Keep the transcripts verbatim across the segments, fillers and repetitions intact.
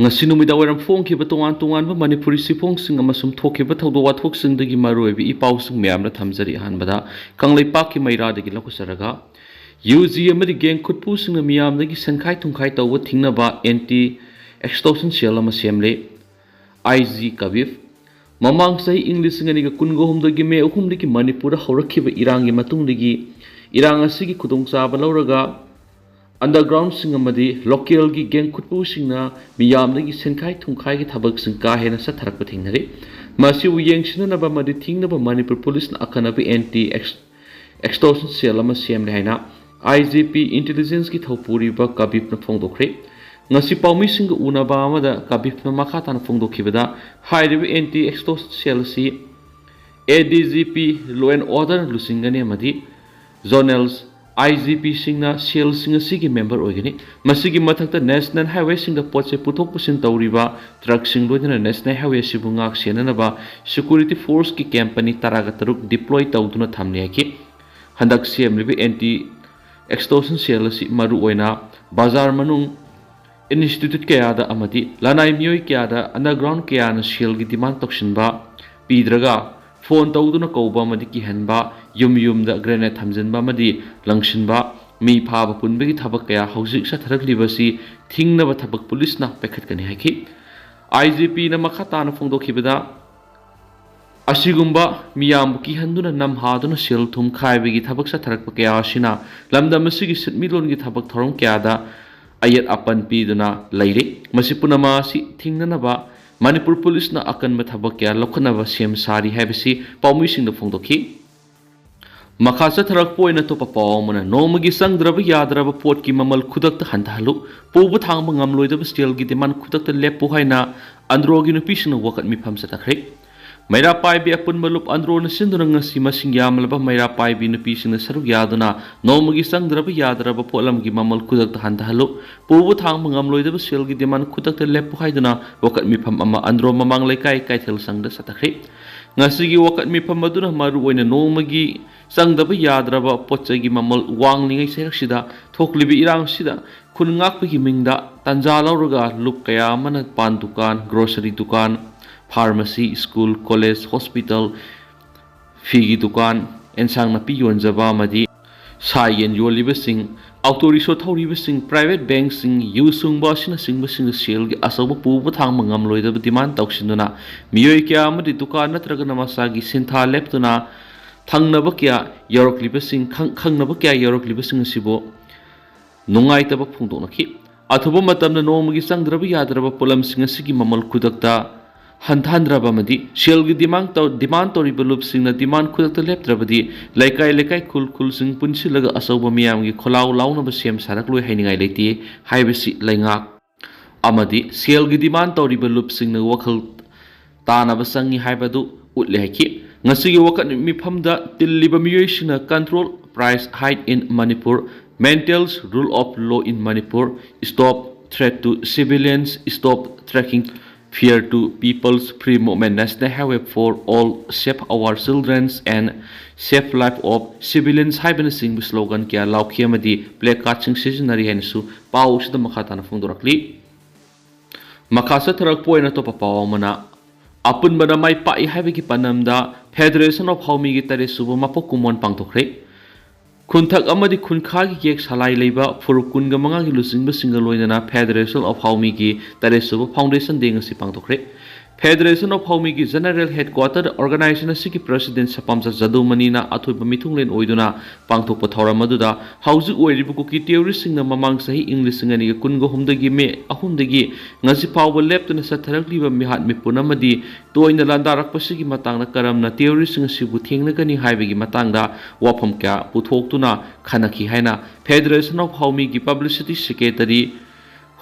ꯉꯁꯤ ꯅꯨꯃꯤꯗꯥꯡ ꯋꯥꯏꯔꯝ ꯐꯣꯡꯈꯤꯕ ꯇꯣꯉꯥꯟ ꯇꯣꯉꯥꯟꯕ ꯃꯅꯤꯄꯨꯔꯤ ꯆꯦꯐꯣꯡꯁꯤꯡ ꯑꯃꯁꯨꯡ ꯊꯣꯛꯈꯤꯕ ꯊꯧꯗꯣꯛ ꯋꯥꯊꯣꯛꯁꯤꯡꯗꯒꯤ ꯃꯔꯨꯑꯣꯏꯕ ꯏ ꯄꯥꯎꯁꯤꯡ ꯃꯌꯥꯝꯅ ꯊꯝꯖꯔꯤ꯫ ꯑꯍꯥꯟꯕꯗ ꯀꯪꯂꯩꯄꯥꯛꯀꯤ ꯃꯩꯔꯥꯗꯒꯤ ꯂꯧꯈꯠꯆꯔꯒ, ꯌꯨ ꯖꯤ ꯑꯃꯗꯤ ꯒꯦꯡ ꯈꯨꯠꯄꯨꯁꯤꯡꯅ ꯃꯤꯌꯥꯝꯗꯒꯤ ꯁꯦꯟꯈꯥꯏ ꯊꯨꯝꯈꯥꯏ ꯇꯧꯕ ꯊꯤꯡꯅꯕ ꯑꯦꯟꯇꯤ ꯑꯦꯛꯁꯇꯣꯔꯁꯟ ꯁꯦꯜ ꯑꯃ ꯁꯦꯝꯂꯦ꯫ ꯑꯥꯏ ꯖꯤ ꯀꯕꯤꯞ꯫ ꯃꯃꯥꯡ ꯆꯍꯤ ꯏꯪ ꯂꯤꯁꯤꯡ ꯑꯅꯤꯒ ꯀꯨꯟꯒ ꯍꯨꯝꯗꯣꯏꯒꯤ ꯃꯦ ꯑꯍꯨꯝꯗꯒꯤ ꯃꯅꯤꯄꯨꯔꯗ ꯍꯧꯔꯛꯈꯤꯕ ꯏꯔꯥꯡꯒꯤ ꯃꯇꯨꯡꯗꯒꯤ ꯏꯔꯥꯡ ꯑꯁꯤꯒꯤ ꯈꯨꯗꯣꯡꯆꯥꯕ ꯂꯧꯔꯒ undergroundꯁꯤꯡ ꯑꯃꯗꯤ localꯒꯤ ꯒꯦꯡ ꯈꯨꯠꯄꯨꯁꯤꯡꯅ ꯃꯤꯌꯥꯝꯗꯒꯤ ꯁꯦꯟꯈꯥꯏ ꯊꯨꯝꯈꯥꯏꯒꯤ ꯊꯕꯛꯁꯤꯡ ꯀꯥ ꯍꯦꯟꯅ ꯆꯠꯊꯔꯛꯄ ꯊꯦꯡꯅꯔꯤ꯫ ꯃꯁꯤꯕꯨ ꯌꯦꯡꯁꯤꯟꯅꯅꯕ ꯑꯃꯗꯤ ꯊꯤꯡꯅꯕ ꯃꯅꯤꯄꯨꯔ ꯄꯨꯂꯤꯁꯅ ꯑꯈꯟꯅꯕ ꯑꯦꯟꯇꯤ ꯑꯦꯛꯁ-, ꯑꯦꯛꯁꯇꯣꯔꯁꯟ ꯁꯦꯜ ꯑꯃ ꯁꯦꯝꯂꯦ ꯍꯥꯏꯅ ꯑꯥꯏ ꯖꯤ ꯄꯤ ꯏꯟꯇꯦꯂꯤꯖꯦꯟꯁꯀꯤ ꯊꯧꯄꯨꯔꯤꯕ ꯀꯕꯤꯞꯅ ꯐꯣꯡꯗꯣꯛꯈ꯭ꯔꯦ꯫ ꯉꯁꯤ ꯄꯥꯎꯃꯤꯁꯤꯡꯒ ꯎꯅꯕ ꯑꯃꯗ ꯀꯕꯤꯞꯅ ꯃꯈꯥ ꯇꯥꯅ ꯐꯣꯡꯗꯣꯛꯈꯤꯕꯗ, ꯍꯥꯏꯔꯤꯕ ꯑꯦꯟꯇꯤ ꯑꯦꯛꯁꯇꯣꯔꯁꯟ ꯁꯦꯜ ꯑꯁꯤ A D G P law and order ꯂꯨꯆꯤꯡꯒꯅꯤ ꯑꯃꯗꯤ ꯖꯣꯅꯦꯜꯁ ꯑꯥꯏ ꯖꯤ ꯄꯤꯁꯤꯡꯅ ꯁꯦꯜꯁꯤꯡ ꯑꯁꯤꯒꯤ ꯃꯦꯝꯕꯔ ꯑꯣꯏꯒꯅꯤ꯫ ꯃꯁꯤꯒꯤ ꯃꯊꯛꯇ ꯅꯦꯁꯅꯦꯜ ꯍꯥꯏꯋꯦꯁꯤꯡꯗ ꯄꯣꯠ ꯆꯩ ꯄꯨꯊꯣꯛ ꯄꯨꯁꯤꯟ ꯇꯧꯔꯤꯕ ꯇ꯭ꯔꯛꯁꯤꯡ, ꯂꯣꯏꯅꯅ ꯅꯦꯁꯅꯦꯜ ꯍꯥꯏꯋꯦ ꯑꯁꯤꯕꯨ ꯉꯥꯛ ꯁꯦꯟꯅꯅꯕ ꯁꯦꯀ꯭ꯌꯨꯔꯤꯇꯤ ꯐꯣꯔꯁꯀꯤ ꯀꯦꯝꯄꯅꯤ ꯇꯔꯥꯒ ꯇꯔꯨꯛ ꯗꯤꯄ꯭ꯂꯣꯏ ꯇꯧꯗꯨꯅ ꯊꯝꯂꯤ ꯍꯥꯏꯈꯤ꯫ ꯍꯟꯗꯛ ꯁꯦꯝꯂꯤꯕ ꯑꯦꯟꯇꯤ ꯑꯦꯛꯁꯇꯣꯔꯁꯟ ꯁꯦꯜ ꯑꯁꯤ ꯃꯔꯨꯑꯣꯏꯅ ꯕꯖꯥꯔ ꯃꯅꯨꯡ, ꯏꯟꯁꯇꯤꯇ꯭ꯌꯨꯠ ꯀꯌꯥꯗ ꯑꯃꯗꯤ ꯂꯅꯥꯏ ꯃꯤꯑꯣꯏ ꯀꯌꯥꯗ underground ꯀꯌꯥꯅ ꯁꯦꯜꯒꯤ ꯗꯤꯃꯥꯟ ꯇꯧꯁꯤꯟꯕ ꯄꯤꯗ꯭ꯔꯒ, ꯐꯣꯟ ꯇꯧꯗꯨꯅ ꯀꯧꯕ ꯑꯃꯗꯤ ꯀꯤꯍꯟꯕ, ꯌꯨꯝ ꯌꯨꯝꯗ ꯒ꯭ꯔꯦꯅꯦꯗ ꯊꯝꯖꯤꯟꯕ ꯑꯃꯗꯤ ꯂꯪꯁꯤꯟꯕ, ꯃꯤ ꯐꯥꯕ ꯄꯨꯟꯕꯒꯤ ꯊꯕꯛ ꯀꯌꯥ ꯍꯧꯖꯤꯛ ꯆꯠꯊꯔꯛꯂꯤꯕꯁꯤ ꯊꯤꯡꯅꯕ ꯊꯕꯛ ꯄꯨꯂꯤꯁꯅ ꯄꯥꯏꯈꯠꯀꯅꯤ ꯍꯥꯏꯈꯤ꯫ ꯑꯥꯏ ꯖꯤ ꯄꯤꯅ ꯃꯈꯥ ꯇꯥꯅ ꯐꯣꯡꯗꯣꯛꯈꯤꯕꯗ, ꯑꯁꯤꯒꯨꯝꯕ ꯃꯤꯌꯥꯝꯕꯨ ꯀꯤꯍꯟꯗꯨꯅ ꯅꯝꯍꯥꯗꯨꯅ ꯁꯦꯜ ꯊꯨꯝ ꯈꯥꯏꯕꯒꯤ ꯊꯕꯛ ꯆꯠꯊꯔꯛꯄ ꯀꯌꯥ ꯑꯁꯤꯅ ꯂꯝꯗꯝ ꯑꯁꯤꯒꯤ ꯁꯦꯟꯃꯤꯠꯂꯣꯟꯒꯤ ꯊꯕꯛ ꯊꯧꯔꯝ ꯀꯌꯥꯗ ꯑꯌꯦꯠ ꯑꯄꯟ ꯄꯤꯗꯨꯅ ꯂꯩꯔꯤ꯫ ꯃꯁꯤ ꯄꯨꯝꯅꯃꯛ ꯑꯁꯤ ꯊꯤꯡꯅꯅꯕ ꯃꯅꯤꯄꯨꯔ ꯄꯨꯂꯤꯁꯅ ꯑꯀꯟꯕ ꯊꯕꯛ ꯀꯌꯥ ꯂꯧꯈꯠꯅꯕ ꯁꯦꯝ ꯁꯥꯔꯤ ꯍꯥꯏꯕꯁꯤ ꯄꯥꯎꯃꯤꯁꯤꯡꯗ ꯐꯣꯡꯗꯣꯛꯈꯤ꯫ ꯃꯈꯥ ꯆꯠꯊꯔꯛꯄ ꯑꯣꯏꯅ ꯑꯇꯣꯞꯄ ꯄꯥꯎ ꯑꯃꯅ, ꯅꯣꯡꯃꯒꯤ ꯆꯪꯗ꯭ꯔꯕ ꯌꯥꯗ꯭ꯔꯕ ꯄꯣꯠꯀꯤ ꯃꯃꯜ ꯈꯨꯗꯛꯇ ꯍꯟꯊꯍꯜꯂꯨ, ꯄꯨꯕ ꯊꯥꯡꯕ ꯉꯝꯂꯣꯏꯗꯕ ꯁꯦꯜꯒꯤ ꯗꯤꯃꯥꯟ ꯈꯨꯗꯛꯇ ꯂꯦꯞꯄꯨ ꯍꯥꯏꯅ ꯑꯟꯗ꯭ꯔꯣꯒꯤ ꯅꯨꯄꯤꯁꯤꯡꯅ ꯋꯥꯀꯠ ꯃꯤꯐꯝ ꯆꯠꯊꯈ꯭ꯔꯦ꯫ ꯃꯩꯔꯥ ꯄꯥꯏꯕꯤ ꯑꯄꯨꯟꯕ ꯂꯨꯞ ꯑꯟꯗ꯭ꯔꯣꯅ ꯁꯤꯟꯗꯨꯅ ꯉꯁꯤ ꯃꯁꯤꯡ ꯌꯥꯝꯂꯕ ꯃꯩꯔꯥ ꯄꯥꯏꯕꯤ ꯅꯨꯄꯤꯁꯤꯡꯅ ꯁꯔꯨꯛ ꯌꯥꯗꯨꯅ ꯅꯣꯡꯃꯒꯤ ꯆꯪꯗ꯭ꯔꯕ ꯌꯥꯗ꯭ꯔꯕ ꯄꯣꯠꯂꯝꯒꯤ ꯃꯃꯜ ꯈꯨꯗꯛꯇ ꯍꯟꯊꯍꯜꯂꯨ, ꯄꯨꯕ ꯊꯥꯡꯕ ꯉꯝꯂꯣꯏꯗꯕ ꯁꯦꯜꯒꯤ ꯗꯤꯃꯥꯟ ꯈꯨꯗꯛꯇ ꯂꯦꯞꯄꯨ ꯍꯥꯏꯗꯨꯅ ꯋꯥꯀꯠ ꯃꯤꯐꯝ ꯑꯃ ꯑꯟꯗ꯭ꯔꯣ ꯃꯃꯥꯡ ꯂꯩꯀꯥꯏ ꯀꯩꯊꯦꯜ ꯁꯪꯗ ꯆꯠꯊꯈ꯭ꯔꯦ꯫ ꯉꯁꯤꯒꯤ ꯋꯥꯀꯠ ꯃꯤꯐꯝ ꯑꯗꯨꯅ ꯃꯔꯨꯑꯣꯏꯅ ꯅꯣꯡꯃꯒꯤ ꯆꯪꯗꯕ ꯌꯥꯗ꯭ꯔꯕ ꯄꯣꯠ ꯆꯩꯒꯤ ꯃꯃꯜ ꯋꯥꯡꯂꯤꯉꯩ ꯆꯩꯔꯛꯁꯤꯗ ꯊꯣꯛꯂꯤꯕ ꯏꯔꯥꯡ ꯑꯁꯤꯗ ꯈꯨꯟ ꯉꯥꯛꯄꯒꯤ ꯃꯤꯡꯗ ꯇꯥꯟꯖꯥ ꯂꯧꯔꯒ ꯂꯨꯞ ꯀꯌꯥ ꯑꯃꯅ ꯄꯥꯟ ꯗꯨꯀꯥꯟ, ꯒ꯭ꯔꯣꯁꯔꯤ ꯗꯨꯀꯥꯟ, ꯐꯥꯔꯃꯥꯁꯤ, ꯁ꯭ꯀꯨꯜ, ꯀꯣꯂꯦꯖ, ꯍꯣꯁꯄꯤꯇꯥꯜ, ꯐꯤꯒꯤ ꯗꯨꯀꯥꯟ, ꯑꯦꯟꯁꯥꯡ ꯅꯥꯄꯤ ꯌꯣꯟꯖꯕ ꯑꯃꯗꯤ ꯁꯥ ꯌꯦꯟ ꯌꯣꯜꯂꯤꯕꯁꯤꯡ, ꯑꯣꯇꯣ ꯔꯤꯛꯁꯣ ꯊꯧꯔꯤꯕꯁꯤꯡ, ꯄ꯭ꯔꯥꯏꯚꯦꯠ ꯕꯦꯡꯁꯤꯡ, ꯌꯨ ꯁꯨꯡꯕ ꯑꯁꯤꯅꯆꯤꯡꯕꯁꯤꯡꯗ ꯁꯦꯜꯒꯤ ꯑꯆꯧꯕ ꯄꯨꯕ ꯊꯥꯡꯕ ꯉꯝꯂꯣꯏꯗꯕ ꯗꯤꯃꯥꯟ ꯇꯧꯁꯤꯟꯗꯨꯅ ꯃꯤꯑꯣꯏ ꯀꯌꯥ ꯑꯃꯗꯤ ꯗꯨꯀꯥꯟ ꯅꯠꯇ꯭ꯔꯒꯅ ꯃꯁꯥꯒꯤ ꯁꯤꯟꯊꯥ ꯂꯦꯞꯇꯨꯅ ꯊꯪꯅꯕ ꯀꯌꯥ ꯌꯧꯔꯛꯂꯤꯕꯁꯤꯡ, ꯈꯪ-, ꯈꯪꯅꯕ ꯀꯌꯥ ꯌꯧꯔꯛꯂꯤꯕꯁꯤꯡ ꯑꯁꯤꯕꯨ ꯅꯨꯡꯉꯥꯏꯇꯕ ꯐꯣꯡꯗꯣꯛꯅꯈꯤ꯫ ꯑꯊꯨꯕ ꯃꯇꯝꯗ ꯅꯣꯡꯃꯒꯤ ꯆꯪꯗ꯭ꯔꯕ ꯌꯥꯗ꯭ꯔꯕ ꯄꯣꯠꯂꯝꯁꯤꯡ ꯑꯁꯤꯒꯤ ꯃꯃꯜ ꯈꯨꯗꯛꯇ ꯍꯟꯊꯍꯟꯗ꯭ꯔꯕ ꯑꯃꯗꯤ ꯁꯦꯜꯒꯤ ꯗꯤꯃꯥꯟ ꯇꯧ-, ꯗꯤꯃꯥꯟ ꯇꯧꯔꯤꯕ ꯂꯨꯞꯁꯤꯡꯅ ꯗꯤꯃꯥꯟ ꯈꯨꯗꯛꯇ ꯂꯦꯞꯇ꯭ꯔꯕꯗꯤ ꯂꯩꯀꯥꯏ ꯂꯩꯀꯥꯏ, ꯈꯨꯜ ꯈꯨꯜꯁꯤꯡ ꯄꯨꯟꯁꯤꯜꯂꯒ ꯑꯆꯧꯕ ꯃꯤꯌꯥꯝꯒꯤ ꯈꯣꯜꯂꯥꯎ ꯂꯥꯎꯅꯕ ꯁꯦꯝ ꯁꯥꯔꯛꯂꯣꯏ ꯍꯥꯏꯅꯤꯡꯉꯥꯏ ꯂꯩꯇꯦ ꯍꯥꯏꯕꯁꯤ ꯂꯩꯉꯥꯛ ꯑꯃꯗꯤ ꯁꯦꯜꯒꯤ ꯗꯤꯃꯥꯟ ꯇꯧꯔꯤꯕ ꯂꯨꯞꯁꯤꯡꯅ ꯋꯥꯈꯜ ꯇꯥꯅꯕ ꯆꯪꯏ ꯍꯥꯏꯕꯗꯨ ꯎꯠꯂꯦ ꯍꯥꯏꯈꯤ꯫ ꯉꯁꯤꯒꯤ ꯋꯥꯀꯠ ꯃꯤꯐꯝꯗ ꯇꯤꯜꯂꯤꯕ ꯃꯤꯑꯣꯏꯁꯤꯡꯅ Control Price Hike in Manipur, Maintains Rule of Law in Manipur, Stop Threat to Civilians, Stop Tracking Fear to People's Free Movement, National Highway for All, Save Our Children's and Save Life of Civilians ꯍꯥꯏꯕꯅꯆꯤꯡꯕ ꯁ꯭ꯂꯣꯒꯟ ꯀꯌꯥ ꯂꯥꯎꯈꯤ ꯑꯃꯗꯤ play ꯀꯥꯔꯗꯁꯤꯡ ꯁꯤꯖꯤꯟꯅꯔꯤ ꯍꯥꯏꯅꯁꯨ ꯄꯥꯎ ꯑꯁꯤꯗ ꯃꯈꯥ ꯇꯥꯅ ꯐꯣꯡꯗꯣꯔꯛꯂꯤ꯫ ꯃꯈꯥ ꯆꯠꯊꯔꯛꯄ ꯑꯣꯏꯅ ꯑꯇꯣꯞꯄ ꯄꯥꯎ ꯑꯃꯅ, ꯑꯄꯨꯟꯕꯅ ꯃꯥꯏ ꯄꯥꯛꯏ ꯍꯥꯏꯕꯒꯤ ꯄꯥꯟꯗꯝꯗ Federation of ꯍꯥꯎꯃꯤꯒꯤ ꯇꯔꯦꯠ ꯁꯨꯕ ꯃꯄꯣꯛ ꯀꯨꯝꯑꯣꯟ ꯄꯥꯡꯊꯣꯛꯈ꯭ꯔꯦ꯫ ꯈꯨꯟꯊꯛ ꯑꯃꯗꯤ ꯈꯨꯟꯈꯥꯒꯤ ꯌꯦꯛ ꯁꯂꯥꯏ ꯂꯩꯕ ꯐꯨꯔꯨꯞ ꯀꯨꯟꯒ ꯃꯉꯥꯒꯤ ꯂꯨꯆꯤꯡꯕꯁꯤꯡꯒ ꯂꯣꯏꯅꯅ Federation of ꯍꯥꯎꯃꯤꯒꯤ ꯇꯔꯦꯠ ꯁꯨꯕ Foundation Day ꯉꯁꯤ ꯄꯥꯡꯊꯣꯛꯈ꯭ꯔꯦ꯫ Federation of ꯍꯥꯎꯃꯤꯒꯤ General Headquarter Organization ꯑꯁꯤꯒꯤ President ꯁꯄꯥꯝꯆꯥ ꯖꯗꯨꯃꯅꯤꯅ ꯑꯊꯣꯏꯕ ꯃꯤꯊꯨꯡꯂꯦꯟ ꯑꯣꯏꯗꯨꯅ ꯄꯥꯡꯊꯣꯛꯄ ꯊꯧꯔꯝ ꯑꯗꯨꯗ ꯍꯧꯖꯤꯛ ꯑꯣꯏꯔꯤꯕ ꯀꯨꯀꯤ ꯇꯦꯔꯣꯔꯤꯁꯁꯤꯡꯅ ꯃꯃꯥꯡ ꯆꯍꯤ ꯏꯪ ꯂꯤꯁꯤꯡ ꯑꯅꯤꯒ ꯀꯨꯟꯒ ꯑꯍꯨꯝꯗꯒꯤ ꯃꯦ ꯑꯍꯨꯝꯗꯒꯤ ꯉꯁꯤ ꯐꯥꯎꯕ ꯂꯦꯞꯇꯅ ꯆꯠꯊꯔꯛꯂꯤꯕ ꯃꯤꯍꯥꯠ ꯃꯤꯄꯨꯟ ꯑꯃꯗꯤ ꯇꯣꯏꯅ ꯂꯥꯟꯗꯥꯔꯛꯄꯁꯤꯒꯤ ꯃꯇꯥꯡꯗ ꯀꯔꯝꯅ ꯇꯦꯔꯣꯔꯤꯁꯁꯤꯡ ꯑꯁꯤꯕꯨ ꯊꯦꯡꯅꯒꯅꯤ ꯍꯥꯏꯕꯒꯤ ꯃꯇꯥꯡꯗ ꯋꯥꯐꯝ ꯀꯌꯥ ꯄꯨꯊꯣꯛꯇꯨꯅ ꯈꯟꯅꯈꯤ ꯍꯥꯏꯅ Federation of ꯍꯥꯎꯃꯤꯒꯤ Publicity Secretary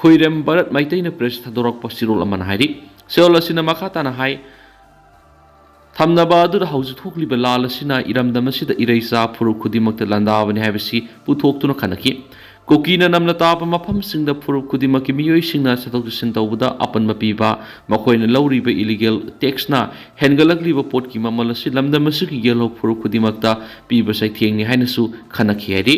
ꯍꯨꯏꯔꯦꯝ ꯚꯔꯠ ꯃꯩꯇꯩꯅ ꯄ꯭ꯔꯦꯁ ꯊꯥꯗꯣꯔꯛꯄ ꯆꯦꯔꯣꯜ ꯑꯃꯅ ꯍꯥꯏꯔꯤ꯫ ꯆꯦꯔꯣꯜ ꯑꯁꯤꯅ ꯃꯈꯥ ꯇꯥꯅ ꯍꯥꯏ, ꯊꯝꯅꯕ ꯑꯗꯨꯗ ꯍꯧꯖꯤꯛ ꯊꯣꯛꯂꯤꯕ ꯂꯥꯜ ꯑꯁꯤꯅ ꯏꯔꯝꯗꯝ ꯑꯁꯤꯗ ꯏꯔꯩꯆꯥ ꯐꯨꯔꯨꯞ ꯈꯨꯗꯤꯡꯃꯛꯇ ꯂꯥꯟꯗꯥꯕꯅꯤ ꯍꯥꯏꯕꯁꯤ ꯄꯨꯊꯣꯛꯇꯨꯅ ꯈꯟꯅꯈꯤ꯫ ꯀꯨꯀꯤꯅ ꯅꯝꯅ ꯇꯥꯕ ꯃꯐꯝꯁꯤꯡꯗ ꯐꯨꯔꯨꯞ ꯈꯨꯗꯤꯡꯃꯛꯀꯤ ꯃꯤꯑꯣꯏꯁꯤꯡꯅ ꯆꯠꯊꯣꯛ ꯆꯠꯁꯤꯟ ꯇꯧꯕꯗ ꯑꯄꯟꯕ ꯄꯤꯕ, ꯃꯈꯣꯏꯅ ꯂꯧꯔꯤꯕ illegal taxꯅ ꯍꯦꯟꯒꯠꯂꯛꯂꯤꯕ ꯄꯣꯠꯀꯤ ꯃꯃꯜ ꯑꯁꯤ ꯂꯝꯗꯝ ꯑꯁꯤꯒꯤ ꯌꯦꯜꯍꯧ ꯐꯨꯔꯨꯞ ꯈꯨꯗꯤꯡꯃꯛꯇ ꯄꯤꯕ ꯆꯩꯊꯦꯡꯅꯤ ꯍꯥꯏꯅꯁꯨ ꯈꯟꯅꯈꯤ ꯍꯥꯏꯔꯤ꯫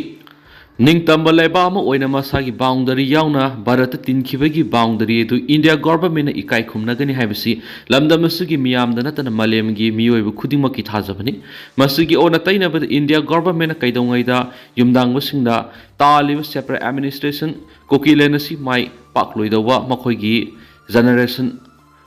ꯅꯤꯡꯇꯝꯕ ꯂꯩꯕꯥꯛ ꯑꯃ ꯑꯣꯏꯅ ꯃꯁꯥꯒꯤ ꯕꯥꯎꯟꯗꯔꯤ ꯌꯥꯎꯅ ꯚꯥꯔꯠꯇ ꯇꯤꯟꯈꯤꯕꯒꯤ ꯕꯥꯎꯟꯗꯔꯤ ꯑꯗꯨ ꯏꯟꯗꯤꯌꯥ ꯒꯣꯚꯔꯟꯃꯦꯟꯠꯅ ꯏꯀꯥꯏ ꯈꯨꯝꯅꯒꯅꯤ ꯍꯥꯏꯕꯁꯤ ꯂꯝꯗꯝ ꯑꯁꯤꯒꯤ ꯃꯤꯌꯥꯝꯗ ꯅꯠꯇꯅ ꯃꯥꯂꯦꯝꯒꯤ ꯃꯤꯑꯣꯏꯕ ꯈꯨꯗꯤꯡꯃꯛꯀꯤ ꯊꯥꯖꯕꯅꯤ꯫ ꯃꯁꯤꯒꯤ ꯑꯣꯟꯅ ꯇꯩꯅꯕꯗ ꯏꯟꯗꯤꯌꯥ ꯒꯣꯚꯔꯟꯃꯦꯟꯠꯅ ꯀꯩꯗꯧꯉꯩꯗ ꯌꯨꯝꯗꯥꯡꯕꯁꯤꯡꯗ ꯇꯥꯜꯂꯤꯕ separate administration ꯀꯨꯀꯤꯂꯦꯟ ꯑꯁꯤ ꯃꯥꯏ ꯄꯥꯛꯂꯣꯏꯗꯧꯕ, ꯃꯈꯣꯏꯒꯤ ꯖꯦꯅꯦꯔꯦꯁꯟ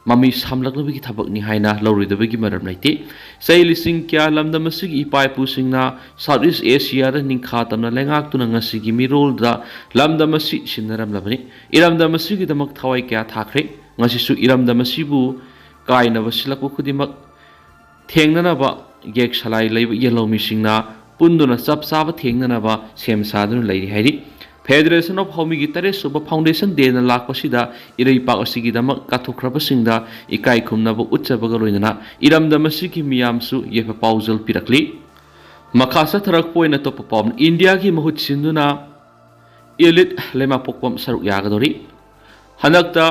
ꯃꯃꯤ ꯁꯥꯝꯂꯛꯅꯕꯒꯤ ꯊꯕꯛꯅꯤ ꯍꯥꯏꯅ ꯂꯧꯔꯣꯏꯗꯕꯒꯤ ꯃꯔꯝ ꯂꯩꯇꯦ꯫ ꯆꯍꯤ ꯂꯤꯁꯤꯡ ꯀꯌꯥ ꯂꯝꯗꯝ ꯑꯁꯤꯒꯤ ꯏꯄꯥ ꯏꯄꯨꯁꯤꯡꯅ South East Asiaꯗ ꯅꯤꯡꯈꯥ ꯇꯝꯅ ꯂꯩꯉꯥꯛꯇꯨꯅ ꯉꯁꯤꯒꯤ ꯃꯤꯔꯣꯜꯗ ꯂꯝꯗꯝ ꯑꯁꯤ ꯁꯤꯟꯅꯔꯝꯂꯕꯅꯤ꯫ ꯏꯔꯝꯗꯝ ꯑꯁꯤꯒꯤꯗꯃꯛ ꯊꯋꯥꯏ ꯀꯌꯥ ꯊꯥꯈ꯭ꯔꯦ꯫ ꯉꯁꯤꯁꯨ ꯏꯔꯝꯗꯝ ꯑꯁꯤꯕꯨ ꯀꯥꯏꯅꯕ ꯁꯤꯜꯂꯛꯄ ꯈꯨꯗꯤꯡꯃꯛ ꯊꯦꯡꯅꯅꯕ ꯌꯦꯛ ꯁꯂꯥꯏ ꯂꯩꯕ ꯌꯦꯜꯍꯧꯃꯤꯁꯤꯡꯅ ꯄꯨꯟꯗꯨꯅ ꯆꯞ ꯆꯥꯕ ꯊꯦꯡꯅꯅꯕ ꯁꯦꯝ ꯁꯥꯗꯨꯅ ꯂꯩꯔꯤ ꯍꯥꯏꯔꯤ꯫ Federation of ꯍꯧꯃꯤꯒꯤ ꯇꯔꯦꯠ ꯁꯨꯕ Foundation Dayꯅ ꯂꯥꯛꯄꯁꯤꯗ ꯏꯔꯩꯄꯥꯛ ꯑꯁꯤꯒꯤꯗꯃꯛ ꯀꯠꯊꯣꯛꯈ꯭ꯔꯕꯁꯤꯡꯗ ꯏꯀꯥꯏ ꯈꯨꯝꯅꯕ ꯎꯠꯆꯕꯒ ꯂꯣꯏꯅꯅ ꯏꯔꯝꯗꯝ ꯑꯁꯤꯒꯤ ꯃꯤꯌꯥꯝꯁꯨ ꯌꯥꯏꯐ ꯄꯥꯎꯖꯦꯜ ꯄꯤꯔꯛꯂꯤ꯫ ꯃꯈꯥ ꯆꯠꯊꯔꯛꯄ ꯑꯣꯏꯅ ꯑꯇꯣꯞꯄ ꯄꯥꯎ, ꯏꯟꯗꯤꯌꯥꯒꯤ ꯃꯍꯨꯠ ꯁꯤꯟꯗꯨꯅ ꯏꯂꯤꯠ ꯂꯩꯃꯥꯄꯣꯛꯄꯝ ꯁꯔꯨꯛ ꯌꯥꯒꯗꯧꯔꯤ꯫ ꯍꯟꯗꯛꯇ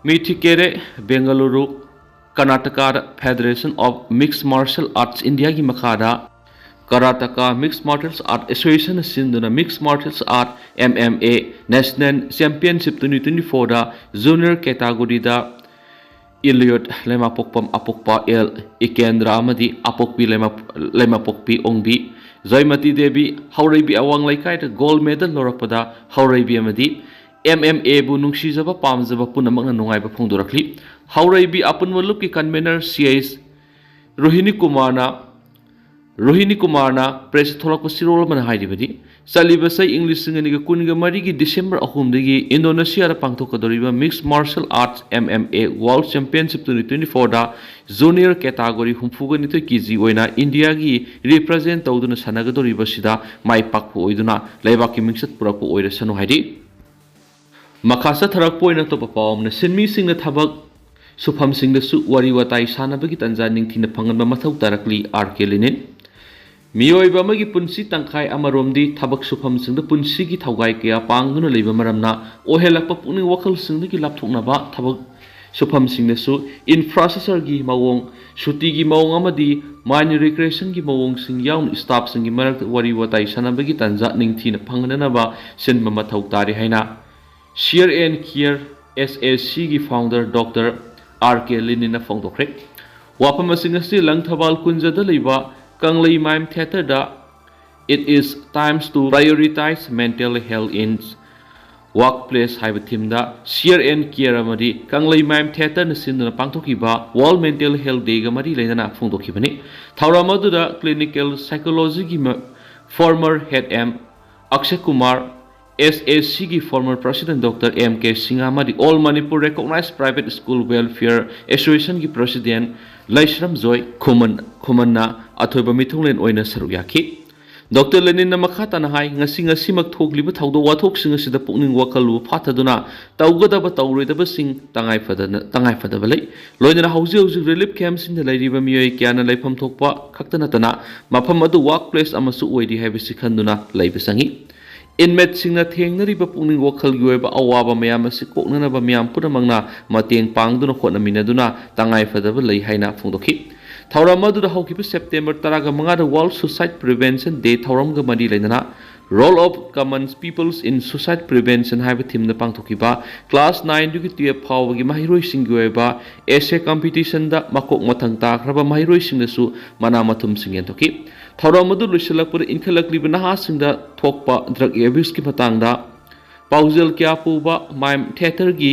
ꯃꯤꯊꯤꯀꯦꯔꯦ Bengaluru ꯀꯔꯅꯥꯇꯀꯥꯗ Federation of Mixed Martial Arts Indiaꯒꯤ ꯃꯈꯥꯗ Karnataka Mixed Martial Arts Associationꯅ ꯁꯤꯟꯗꯨꯅ Mixed Martial Arts M M A National Championship twenty twenty fourꯗ junior categoryꯗ ꯏꯂꯤꯌꯣꯠ ꯂꯩꯃꯥꯄꯣꯛꯄꯝ ꯑꯄꯣꯛꯄ ꯑꯦꯜ ꯏꯀꯦꯟꯗ꯭ꯔ ꯑꯃꯗꯤ ꯑꯄꯣꯛꯄꯤ ꯂꯩꯃꯥ-, ꯂꯩꯃꯥꯄꯣꯛꯄꯤ ꯑꯣꯡꯕꯤ ꯖꯣꯏꯃꯇꯤ ꯗꯦꯕꯤ ꯍꯧꯔꯩꯕꯤ ꯑꯋꯥꯡ ꯂꯩꯀꯥꯏꯗ gold medal ꯂꯧꯔꯛꯄꯗ ꯍꯧꯔꯩꯕꯤ ꯑꯃꯗꯤ M M Aꯕꯨ ꯅꯨꯡꯁꯤꯖꯕ ꯄꯥꯝꯖꯕ ꯄꯨꯝꯅꯃꯛꯅ ꯅꯨꯡꯉꯥꯏꯕ ꯐꯣꯡꯗꯣꯔꯛꯂꯤ꯫ ꯍꯧꯔꯩꯕꯤ ꯑꯄꯨꯟꯕ ꯂꯨꯞꯀꯤ convener C I S ꯔꯣꯍꯤꯅꯤ ꯀꯨꯃꯥꯔꯅ, ꯔꯣꯍꯤꯅꯤ ꯀꯨꯃꯥꯔꯅ press ꯊꯣꯛꯂꯛꯄ ꯆꯦꯔꯣꯜ ꯑꯃꯅ ꯍꯥꯏꯔꯤꯕꯗꯤ, ꯆꯠꯂꯤꯕ ꯆꯍꯤ ꯏꯪ ꯂꯤꯁꯤꯡ ꯑꯅꯤꯒ ꯀꯨꯟꯒ ꯃꯔꯤꯒꯤ December ꯑꯍꯨꯝꯗꯒꯤ ꯏꯟꯗꯣꯅꯦꯁꯤꯌꯥꯗ ꯄꯥꯡꯊꯣꯛꯀꯗꯧꯔꯤꯕ Mixed Martial Arts M M A World Championship twenty twenty fourꯗ junior category ꯍꯨꯝꯐꯨꯒ ꯅꯤꯊꯣꯏ ꯀꯦ ꯖꯤ ꯑꯣꯏꯅ ꯏꯟꯗꯤꯌꯥꯒꯤ represent ꯇꯧꯗꯨꯅ ꯁꯥꯟꯅꯒꯗꯧꯔꯤꯕꯁꯤꯗ ꯃꯥꯏ ꯄꯥꯛꯄ ꯑꯣꯏꯗꯨꯅ ꯂꯩꯕꯥꯛꯀꯤ ꯃꯤꯡꯆꯠ ꯄꯨꯔꯛꯄ ꯑꯣꯏꯔꯁꯅꯨ ꯍꯥꯏꯔꯤ꯫ ꯃꯈꯥ ꯆꯠꯊꯔꯛꯄ ꯑꯣꯏꯅ ꯑꯇꯣꯞꯄ ꯄꯥꯎ ꯑꯃꯅ, ꯁꯤꯟꯃꯤꯁꯤꯡꯅ ꯊꯕꯛ ꯁꯨꯐꯝꯁꯤꯡꯗꯁꯨ ꯋꯥꯔꯤ ꯋꯥꯇꯥꯏ ꯁꯥꯟꯅꯕꯒꯤ ꯇꯥꯟꯖꯥ ꯅꯤꯡꯊꯤꯅ ꯐꯪꯍꯟꯕ ꯃꯊꯧ ꯇꯥꯔꯛꯂꯤ, ꯑꯥꯔ ꯀꯦ ꯂꯦꯅꯤꯟ꯫ ꯃꯤꯑꯣꯏꯕ ꯑꯃꯒꯤ ꯄꯨꯟꯁꯤ ꯇꯪꯈꯥꯏ ꯑꯃꯔꯣꯝꯗꯤ ꯊꯕꯛ ꯁꯨꯐꯝꯁꯤꯡꯗ ꯄꯨꯟꯁꯤꯒꯤ ꯊꯧꯒꯥꯏ ꯀꯌꯥ ꯄꯥꯡꯗꯨꯅ ꯂꯩꯕ ꯃꯔꯝꯅ ꯑꯣꯏꯍꯜꯂꯛꯄ ꯄꯨꯛꯅꯤꯡ ꯋꯥꯈꯜꯁꯤꯡꯗꯒꯤ ꯂꯥꯞꯊꯣꯛꯅꯕ ꯊꯕꯛ ꯁꯨꯐꯝꯁꯤꯡꯗꯁꯨ ꯏꯟꯐ꯭ꯔꯥꯁ꯭ꯇ꯭ꯔꯛꯆꯔꯒꯤ ꯃꯑꯣꯡ, ꯁꯨꯇꯤꯒꯤ ꯃꯑꯣꯡ ꯑꯃꯗꯤ ꯃꯥꯏꯟ ꯔꯤꯀ꯭ꯔꯤꯌꯦꯁꯟꯒꯤ ꯃꯑꯣꯡꯁꯤꯡ ꯌꯥꯎꯅ ꯁ꯭ꯇꯥꯐꯁꯤꯡꯒꯤ ꯃꯔꯛꯇ ꯋꯥꯔꯤ ꯋꯥꯇꯥꯏ ꯁꯥꯟꯅꯕꯒꯤ ꯇꯥꯟꯖꯥ ꯅꯤꯡꯊꯤꯅ ꯐꯪꯍꯟꯅꯅꯕ ꯁꯤꯟꯕ ꯃꯊꯧ ꯇꯥꯔꯤ ꯍꯥꯏꯅ ꯁꯤꯌꯔ ꯑꯦꯟ ꯀꯤꯌꯔ, ꯑꯦꯁ ꯑꯦ ꯁꯤꯒꯤ ꯐꯥꯎꯟꯗꯔ ꯗꯣꯛꯇꯔ ꯑꯥꯔ ꯀꯦ ꯂꯦꯅꯤꯟꯅ ꯐꯣꯡꯗꯣꯛꯈ꯭ꯔꯦ꯫ ꯋꯥꯐꯝ ꯑꯁꯤꯡ ꯑꯁꯤ ꯂꯪꯊꯕꯥꯜ ꯀꯨꯟꯖꯗ ꯂꯩꯕ ꯀꯪꯂꯩ ꯃꯥꯏꯝ ꯊꯤꯌꯦꯇꯔꯗ It is times to prioritize mental health in workplace ꯍꯥꯏꯕ ꯊꯤꯝꯗ ꯁꯤꯌꯔ ꯑꯦꯟ ꯀꯤꯌꯔ ꯑꯃꯗꯤ ꯀꯪꯂꯩ ꯃꯥꯏꯝ ꯊꯤꯌꯦꯇꯔꯅ ꯁꯤꯟꯗꯨꯅ ꯄꯥꯡꯊꯣꯛꯈꯤꯕ ꯋꯥꯔꯜ ꯃꯦꯟꯇꯦꯜ ꯍꯦꯜꯊ ꯗꯦꯒ ꯃꯔꯤ ꯂꯩꯅꯅ ꯐꯣꯡꯗꯣꯛꯈꯤꯕꯅꯤ꯫ ꯊꯧꯔꯝ ꯑꯗꯨꯗ ꯀ꯭ꯂꯤꯅꯤꯀꯦꯜ ꯁꯥꯏꯀꯣꯂꯣꯖꯤꯒꯤ former head M Akshay Kumar, S A ꯁꯤꯒꯤ former president doctor M K Singh ꯑꯃꯗꯤ All Manipur Recognized Private School Welfare Associationꯒꯤ ꯄ꯭ꯔꯁꯤꯗꯦꯟ ꯂꯩꯁ꯭ꯔꯝ ꯖꯣꯏ ꯈꯨꯃꯟ ꯈꯨꯃꯟꯅ ꯑꯊꯣꯏꯕ ꯃꯤꯊꯨꯡꯂꯦꯟ ꯑꯣꯏꯅ ꯁꯔꯨꯛ ꯌꯥꯈꯤ꯫ ꯗꯣꯛꯇꯔ ꯂꯦꯅꯤꯟꯅ ꯃꯈꯥ ꯇꯥꯅ ꯍꯥꯏ, ꯉꯁꯤ ꯉꯁꯤꯃꯛ ꯊꯣꯛꯂꯤꯕ ꯊꯧꯗꯣꯛ ꯋꯥꯊꯣꯛꯁꯤꯡ ꯑꯁꯤꯗ ꯄꯨꯛꯅꯤꯡ ꯋꯥꯈꯜꯕꯨ ꯐꯥꯊꯗꯨꯅ ꯇꯧꯒꯗꯕ ꯇꯧꯔꯣꯏꯗꯕꯁꯤꯡ ꯇꯉꯥꯏ ꯐꯗꯅ, ꯇꯉꯥꯏ ꯐꯗꯕ ꯂꯩ꯫ ꯂꯣꯏꯅꯅ ꯍꯧꯖꯤꯛ ꯍꯧꯖꯤꯛ ꯔꯤꯂꯤꯐ ꯀꯦꯝꯞꯁꯤꯡꯗ ꯂꯩꯔꯤꯕ ꯃꯤꯑꯣꯏ ꯀꯌꯥꯅ ꯂꯩꯐꯝ ꯊꯣꯛꯄ ꯈꯛꯇ ꯅꯠꯇꯅ ꯃꯐꯝ ꯑꯗꯨ ꯋꯥꯔꯛ ꯄ꯭ꯂꯦꯁ ꯑꯃꯁꯨ ꯑꯣꯏꯔꯤ ꯍꯥꯏꯕꯁꯤ ꯈꯟꯗꯨꯅ ꯂꯩꯕ ꯆꯪꯏ꯫ ꯏꯟꯃꯦꯠꯁꯤꯡꯅ ꯊꯦꯡꯅꯔꯤꯕ ꯄꯨꯛꯅꯤꯡ ꯋꯥꯈꯜꯒꯤ ꯑꯣꯏꯕ ꯑꯋꯥꯕ ꯃꯌꯥꯝ ꯑꯁꯤ ꯀꯣꯛꯅꯅꯕ ꯃꯤꯌꯥꯝ ꯄꯨꯝꯅꯃꯛꯅ ꯃꯇꯦꯡ ꯄꯥꯡꯗꯨꯅ ꯍꯣꯠꯅꯃꯤꯟꯅꯗꯨꯅ ꯇꯉꯥꯏ ꯐꯗꯕ ꯂꯩ ꯍꯥꯏꯅ ꯐꯣꯡꯗꯣꯛꯈꯤ꯫ ꯊꯧꯔꯝ ꯑꯗꯨꯗ ꯍꯧꯈꯤꯕ ꯁꯦꯞꯇꯦꯝꯕꯔ ꯇꯔꯥꯃꯉꯥꯗ World Suicide Prevention Day ꯊꯧꯔꯝꯒ ꯃꯔꯤ ꯂꯩꯅꯅ Role of Common Peoples in Suicide Prevention ꯍꯥꯏꯕ ꯊꯤꯝꯗ ꯄꯥꯡꯊꯣꯛꯈꯤꯕ ꯀ꯭ꯂꯥꯁ ꯅꯥꯏꯟꯗꯒꯤ ꯇꯨꯌꯦꯜꯐ ꯐꯥꯎꯕꯒꯤ ꯃꯍꯩꯔꯣꯏꯁꯤꯡꯒꯤ ꯑꯣꯏꯕ ꯑꯦꯁꯦ ꯀꯝꯄꯤꯇꯤꯁꯟꯗ ꯃꯀꯣꯛ ꯃꯊꯪ ꯇꯥꯈ꯭ꯔꯕ ꯃꯍꯩꯔꯣꯏꯁꯤꯡꯅꯁꯨ ꯃꯅꯥ ꯃꯊꯨꯝꯁꯤꯡ ꯌꯦꯟꯊꯣꯛꯈꯤ꯫ ꯊꯧꯔꯝ ꯑꯗꯨ ꯂꯣꯏꯁꯤꯜꯂꯛꯄꯗ ꯏꯟꯈꯠꯂꯛꯂꯤꯕ ꯅꯍꯥꯁꯤꯡꯗ ꯊꯣꯛꯄ ꯗ꯭ꯔꯒ ꯑꯦꯕ꯭ꯌꯨꯁꯀꯤ ꯃꯇꯥꯡꯗ ꯄꯥꯎꯖꯦꯜ ꯀꯌꯥ ꯄꯨꯕ ꯃꯥꯏꯝ ꯊꯤꯌꯦꯇꯔꯒꯤ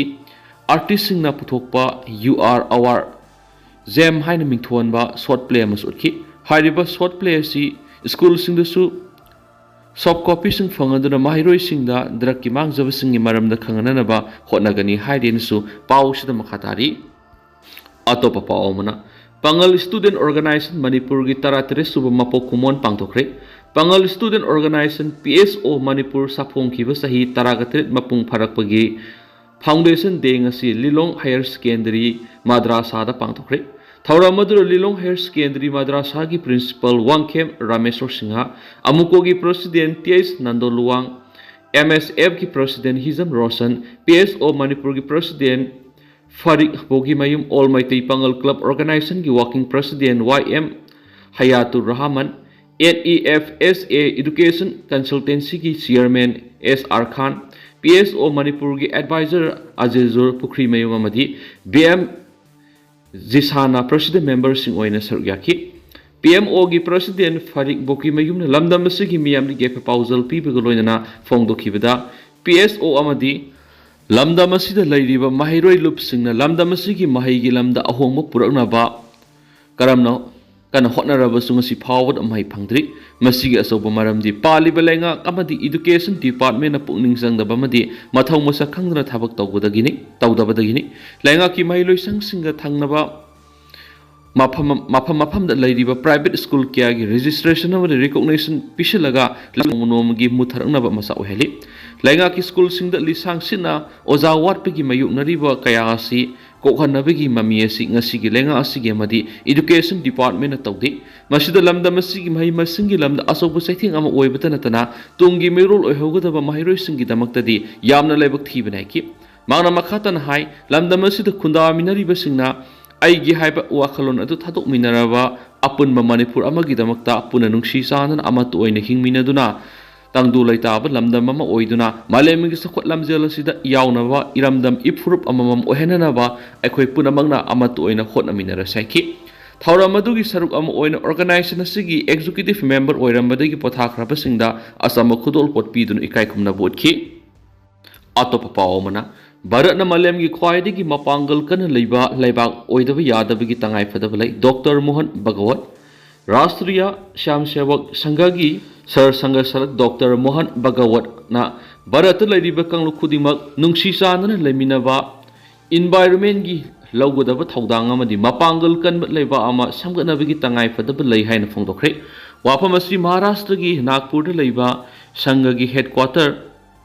ꯑꯥꯔꯇꯤꯁꯁꯤꯡꯅ ꯄꯨꯊꯣꯛꯄ You Are Our Gem ꯍꯥꯏꯅ ꯃꯤꯡꯊꯣꯟꯕ ꯁꯣꯔꯠ ꯄ꯭ꯂꯦ ꯑꯃꯁꯨ ꯎꯠꯈꯤ꯫ ꯍꯥꯏꯔꯤꯕ ꯁꯣꯔꯠ ꯄ꯭ꯂꯦ ꯑꯁꯤ ꯁ꯭ꯀꯨꯜꯁꯤꯡꯗꯁꯨ ꯁꯣꯐ ꯀꯣꯄꯤꯁꯤꯡ ꯐꯪꯍꯟꯗꯨꯅ ꯃꯍꯩꯔꯣꯏꯁꯤꯡꯗ ꯗ꯭ꯔꯒꯀꯤ ꯃꯥꯡꯖꯕꯁꯤꯡꯒꯤ ꯃꯔꯝꯗ ꯈꯪꯍꯟꯅꯅꯕ ꯍꯣꯠꯅꯒꯅꯤ ꯍꯥꯏꯔꯦꯅꯁꯨ ꯄꯥꯎ ꯑꯁꯤꯗ ꯃꯈꯥ ꯇꯥꯔꯤ꯫ ꯑꯇꯣꯞꯄ ꯄꯥꯎ ꯑꯃꯅ, ꯄꯥꯉꯜ ꯁ꯭ꯇꯨꯗꯦꯟꯠ ꯑꯣꯔꯒꯅꯥꯏꯖꯦꯁꯟ ꯃꯅꯤꯄꯨꯔꯒꯤ ꯇꯔꯥꯇꯔꯦꯠ ꯁꯨꯕ ꯃꯄꯣꯛ ꯀꯨꯝꯑꯣꯟ ꯄꯥꯡꯊꯣꯛꯈ꯭ꯔꯦ꯫ ꯄꯥꯉꯜ ꯁ꯭ꯇꯨꯗꯦꯟꯠ ꯑꯣꯔꯒꯅꯥꯏꯖꯦꯁꯟ, ꯄꯤ ꯑꯦꯁ ꯑꯣ, ꯃꯅꯤꯄꯨꯔ ꯁꯥꯐꯣꯡꯈꯤꯕ ꯆꯍꯤ ꯇꯔꯥꯒ ꯇꯔꯦꯠ ꯃꯄꯨꯡ ꯐꯥꯔꯛꯄꯒꯤ ꯐꯥꯎꯟꯗꯦꯁꯟ ꯗꯦ ꯉꯁꯤ ꯂꯤꯂꯣꯡ ꯍꯥꯌꯔ ꯁꯦꯀꯦꯟꯗꯔꯤ ꯃꯗ꯭ꯔꯥꯁꯥꯗ ꯄꯥꯡꯊꯣꯛꯈ꯭ꯔꯦ꯫ ꯊꯧꯔꯝ ꯑꯗꯨꯗ ꯂꯤꯂꯣꯡ ꯍꯥꯌꯔ ꯁꯦꯀꯦꯟꯗꯔꯤ ꯃꯗ꯭ꯔꯥꯁꯥꯒꯤ ꯄ꯭ꯔꯤꯟꯁꯤꯄꯥꯜ ꯋꯥꯡꯈꯦꯝ ꯔꯥꯃꯦꯁꯣꯔ ꯁꯤꯡꯍ, ꯑꯃꯨꯀꯣꯒꯤ president T H Nando Luwang, M S ꯑꯦꯐꯀꯤ president Hijam Roshan, P S O ꯃꯅꯤꯄꯨꯔꯒꯤ president Farik Bogimayum, All Meitei Pangal Club Organization ꯒꯤ Working President Y M Hayatur Rahman, N E F S A Education Consultancy ꯒꯤ Chairman S R Khan, P S O ꯃꯅꯤꯄꯨꯔꯒꯤ Advisor ꯑꯖꯤꯖꯨꯔ ꯄꯨꯈ꯭ꯔꯤꯃꯌꯨꯝ ꯑꯃꯗꯤ B M ꯖꯤꯁꯥꯅ President member ꯁꯤꯡ ꯑꯣꯏꯅ ꯁꯔꯨꯛ ꯌꯥꯈꯤ꯫ P M O ꯒꯤ President ꯐꯥꯔꯤꯛ ꯕꯣꯀꯤꯃꯌꯨꯝꯅ ꯂꯝꯗꯝ ꯑꯁꯤꯒꯤ ꯃꯤꯌꯥꯝꯗ ꯌꯥꯏꯐ ꯄꯥꯎꯖꯦꯜ ꯄꯤꯕꯒ ꯂꯣꯏꯅꯅ ꯐꯣꯡꯗꯣꯛꯈꯤꯕꯗ, P S O ꯑꯃꯗꯤ ꯂꯝꯗꯝ ꯑꯁꯤꯗ ꯂꯩꯔꯤꯕ ꯃꯍꯩꯔꯣꯏ ꯂꯨꯞꯁꯤꯡꯅ ꯂꯝꯗꯝ ꯑꯁꯤꯒꯤ ꯃꯍꯩꯒꯤ ꯂꯝꯗ ꯑꯍꯣꯡꯕ ꯄꯨꯔꯛꯅꯕ ꯀꯔꯝꯅ ꯀꯟꯅ ꯍꯣꯠꯅꯔꯕꯁꯨ ꯉꯁꯤ ꯐꯥꯎꯕꯗ ꯃꯍꯩ ꯐꯪꯗ꯭ꯔꯤ꯫ ꯃꯁꯤꯒꯤ ꯑꯆꯧꯕ ꯃꯔꯝꯗꯤ ꯄꯥꯜꯂꯤꯕ ꯂꯩꯉꯥꯛ ꯑꯃꯗꯤ Education Department ꯅ ꯄꯨꯛꯅꯤꯡ ꯆꯪꯗꯕ ꯑꯃꯗꯤ ꯃꯊꯧ ꯃꯁꯛ ꯈꯪꯗꯅ ꯊꯕꯛ ꯇꯧꯕꯗꯒꯤꯅꯤ, ꯇꯧꯗꯕꯗꯒꯤꯅꯤ꯫ ꯂꯩꯉꯥꯛꯀꯤ ꯃꯍꯩꯂꯣꯏꯁꯪꯁꯤꯡꯒ ꯊꯪꯅꯕ ꯃꯐꯝ, ꯃꯐꯝ ꯃꯐꯝꯗ ꯂꯩꯔꯤꯕ private school ꯀꯌꯥꯒꯤ registration ꯑꯃꯗꯤ recognition ꯄꯤꯁꯤꯜꯂꯒ ꯅꯣꯡꯃ ꯅꯣꯡꯃꯒꯤ ꯃꯨꯠꯊꯔꯛꯅꯕ ꯃꯆꯥꯛ ꯑꯣꯏꯍꯜꯂꯤ꯫ ꯂꯩꯉꯥꯛꯀꯤ ꯁ꯭ꯀꯨꯜꯁꯤꯡꯗ ꯂꯤꯁꯥꯡ ꯁꯤꯠꯅ ꯑꯣꯖꯥ ꯋꯥꯠꯄꯒꯤ ꯃꯥꯌꯣꯛꯅꯔꯤꯕ ꯀꯌꯥ ꯑꯁꯤ ꯀꯣꯛꯍꯟꯅꯕꯒꯤ ꯃꯃꯤ ꯑꯁꯤ ꯉꯁꯤꯒꯤ ꯂꯩꯉꯥꯛ ꯑꯁꯤꯒꯤ ꯑꯃꯗꯤ Education Department ꯅ ꯇꯧꯗꯦ꯫ ꯃꯁꯤꯗ ꯂꯝꯗꯝ ꯑꯁꯤꯒꯤ ꯃꯍꯩ ꯃꯁꯤꯡꯒꯤ ꯂꯝꯗ ꯑꯆꯧꯕ ꯆꯩꯊꯦꯡ ꯑꯃ ꯑꯣꯏꯕꯇ ꯅꯠꯇꯅ ꯇꯨꯡꯒꯤ ꯃꯤꯔꯣꯜ ꯑꯣꯏꯍꯧꯒꯗꯕ ꯃꯍꯩꯔꯣꯏꯁꯤꯡꯒꯤꯗꯃꯛꯇꯗꯤ ꯌꯥꯝꯅ ꯂꯥꯏꯕꯛ ꯊꯤꯕꯅꯤ ꯍꯥꯏꯈꯤ꯫ ꯃꯍꯥꯛꯅ ꯃꯈꯥ ꯇꯥꯅ ꯍꯥꯏ, ꯂꯝꯗꯝ ꯑꯁꯤꯗ ꯈꯨꯟꯗꯥꯃꯤꯟꯅꯔꯤꯕꯁꯤꯡꯅ ꯑꯩꯒꯤ ꯍꯥꯏꯕ ꯋꯥꯈꯜꯂꯣꯟ ꯑꯗꯨ ꯊꯥꯗꯣꯛꯃꯤꯟꯅꯔꯕ ꯑꯄꯨꯟꯕ ꯃꯅꯤꯄꯨꯔ ꯑꯃꯒꯤꯗꯃꯛꯇ ꯄꯨꯟꯅ ꯅꯨꯡꯁꯤ ꯆꯥꯟꯅꯅ ꯑꯃꯠꯇ ꯑꯣꯏꯅ ꯍꯤꯡꯃꯤꯟꯅꯗꯨꯅ ꯇꯪꯗꯨ ꯂꯩꯇꯥꯕ ꯂꯝꯗꯝ ꯑꯃ ꯑꯣꯏꯗꯨꯅ ꯃꯥꯂꯦꯝꯒꯤ ꯆꯥꯎꯈꯠ ꯂꯝꯖꯦꯜ ꯑꯁꯤꯗ ꯌꯥꯎꯅꯕ ꯏꯔꯝꯗꯝ ꯏꯐꯨꯔꯨꯞ ꯑꯃꯃꯝ ꯑꯣꯏꯍꯟꯅꯅꯕ ꯑꯩꯈꯣꯏ ꯄꯨꯝꯅꯃꯛꯅ ꯑꯃꯠꯇ ꯑꯣꯏꯅ ꯍꯣꯠꯅꯃꯤꯟꯅꯔꯁꯤ ꯍꯥꯏꯈꯤ꯫ ꯊꯧꯔꯝ ꯑꯗꯨꯒꯤ ꯁꯔꯨꯛ ꯑꯃ ꯑꯣꯏꯅ organization ꯑꯁꯤꯒꯤ executive member ꯑꯣꯏꯔꯝꯕꯗꯒꯤ ꯄꯣꯊꯥꯈ꯭ꯔꯕꯁꯤꯡꯗ ꯑꯆꯝꯕ ꯈꯨꯗꯣꯜꯄꯣꯠ ꯄꯤꯗꯨꯅ ꯏꯀꯥꯏ ꯈꯨꯝꯅꯕ ꯎꯠꯈꯤ꯫ ꯑꯇꯣꯞꯄ ꯄꯥꯎ ꯑꯃꯅ, ꯚꯥꯔꯠꯅ ꯃꯥꯂꯦꯝꯒꯤ ꯈ꯭ꯋꯥꯏꯗꯒꯤ ꯃꯄꯥꯡꯒꯜ ꯀꯟꯅ ꯂꯩꯕ ꯂꯩꯕꯥꯛ ꯑꯣꯏꯗꯕ ꯌꯥꯗꯕꯒꯤ ꯇꯉꯥꯏ ꯐꯗꯕ ꯂꯩ꯫ ꯗꯣꯛꯇꯔ ꯃꯣꯍꯟ ꯚꯒꯋꯠ, ꯔꯥꯁꯇ꯭ꯔꯤꯌꯥ ꯁ꯭ꯌꯥꯝ ꯁꯦꯋꯛ ꯁꯪꯘꯒꯤ ꯁꯔ ꯁꯪꯘ ꯁꯔꯠ ꯗꯣꯛꯇꯔ ꯃꯣꯍꯟ ꯚꯒꯋꯠꯅ ꯚꯥꯔꯠꯇ ꯂꯩꯔꯤꯕ ꯀꯥꯡꯂꯨꯞ ꯈꯨꯗꯤꯡꯃꯛ ꯅꯨꯡꯁꯤ ꯆꯥꯟꯅꯅ ꯂꯩꯃꯤꯟꯅꯕ, environment ꯀꯤ ꯂꯧꯒꯗꯕ ꯊꯧꯗꯥꯡ ꯑꯃꯗꯤ ꯃꯄꯥꯡꯒꯜ ꯀꯟꯕ ꯂꯩꯕꯥꯛ ꯑꯃ ꯁꯦꯝꯒꯠꯅꯕꯒꯤ ꯇꯉꯥꯏ ꯐꯗꯕ ꯂꯩ ꯍꯥꯏꯅ ꯐꯣꯡꯗꯣꯛꯈ꯭ꯔꯦ꯫ ꯋꯥꯐꯝ ꯑꯁꯤ ꯃꯍꯥꯔꯥꯁꯇ꯭ꯔꯒꯤ ꯅꯥꯒꯄꯨꯔꯗ ꯂꯩꯕ ꯁꯪꯘꯒꯤ headquarter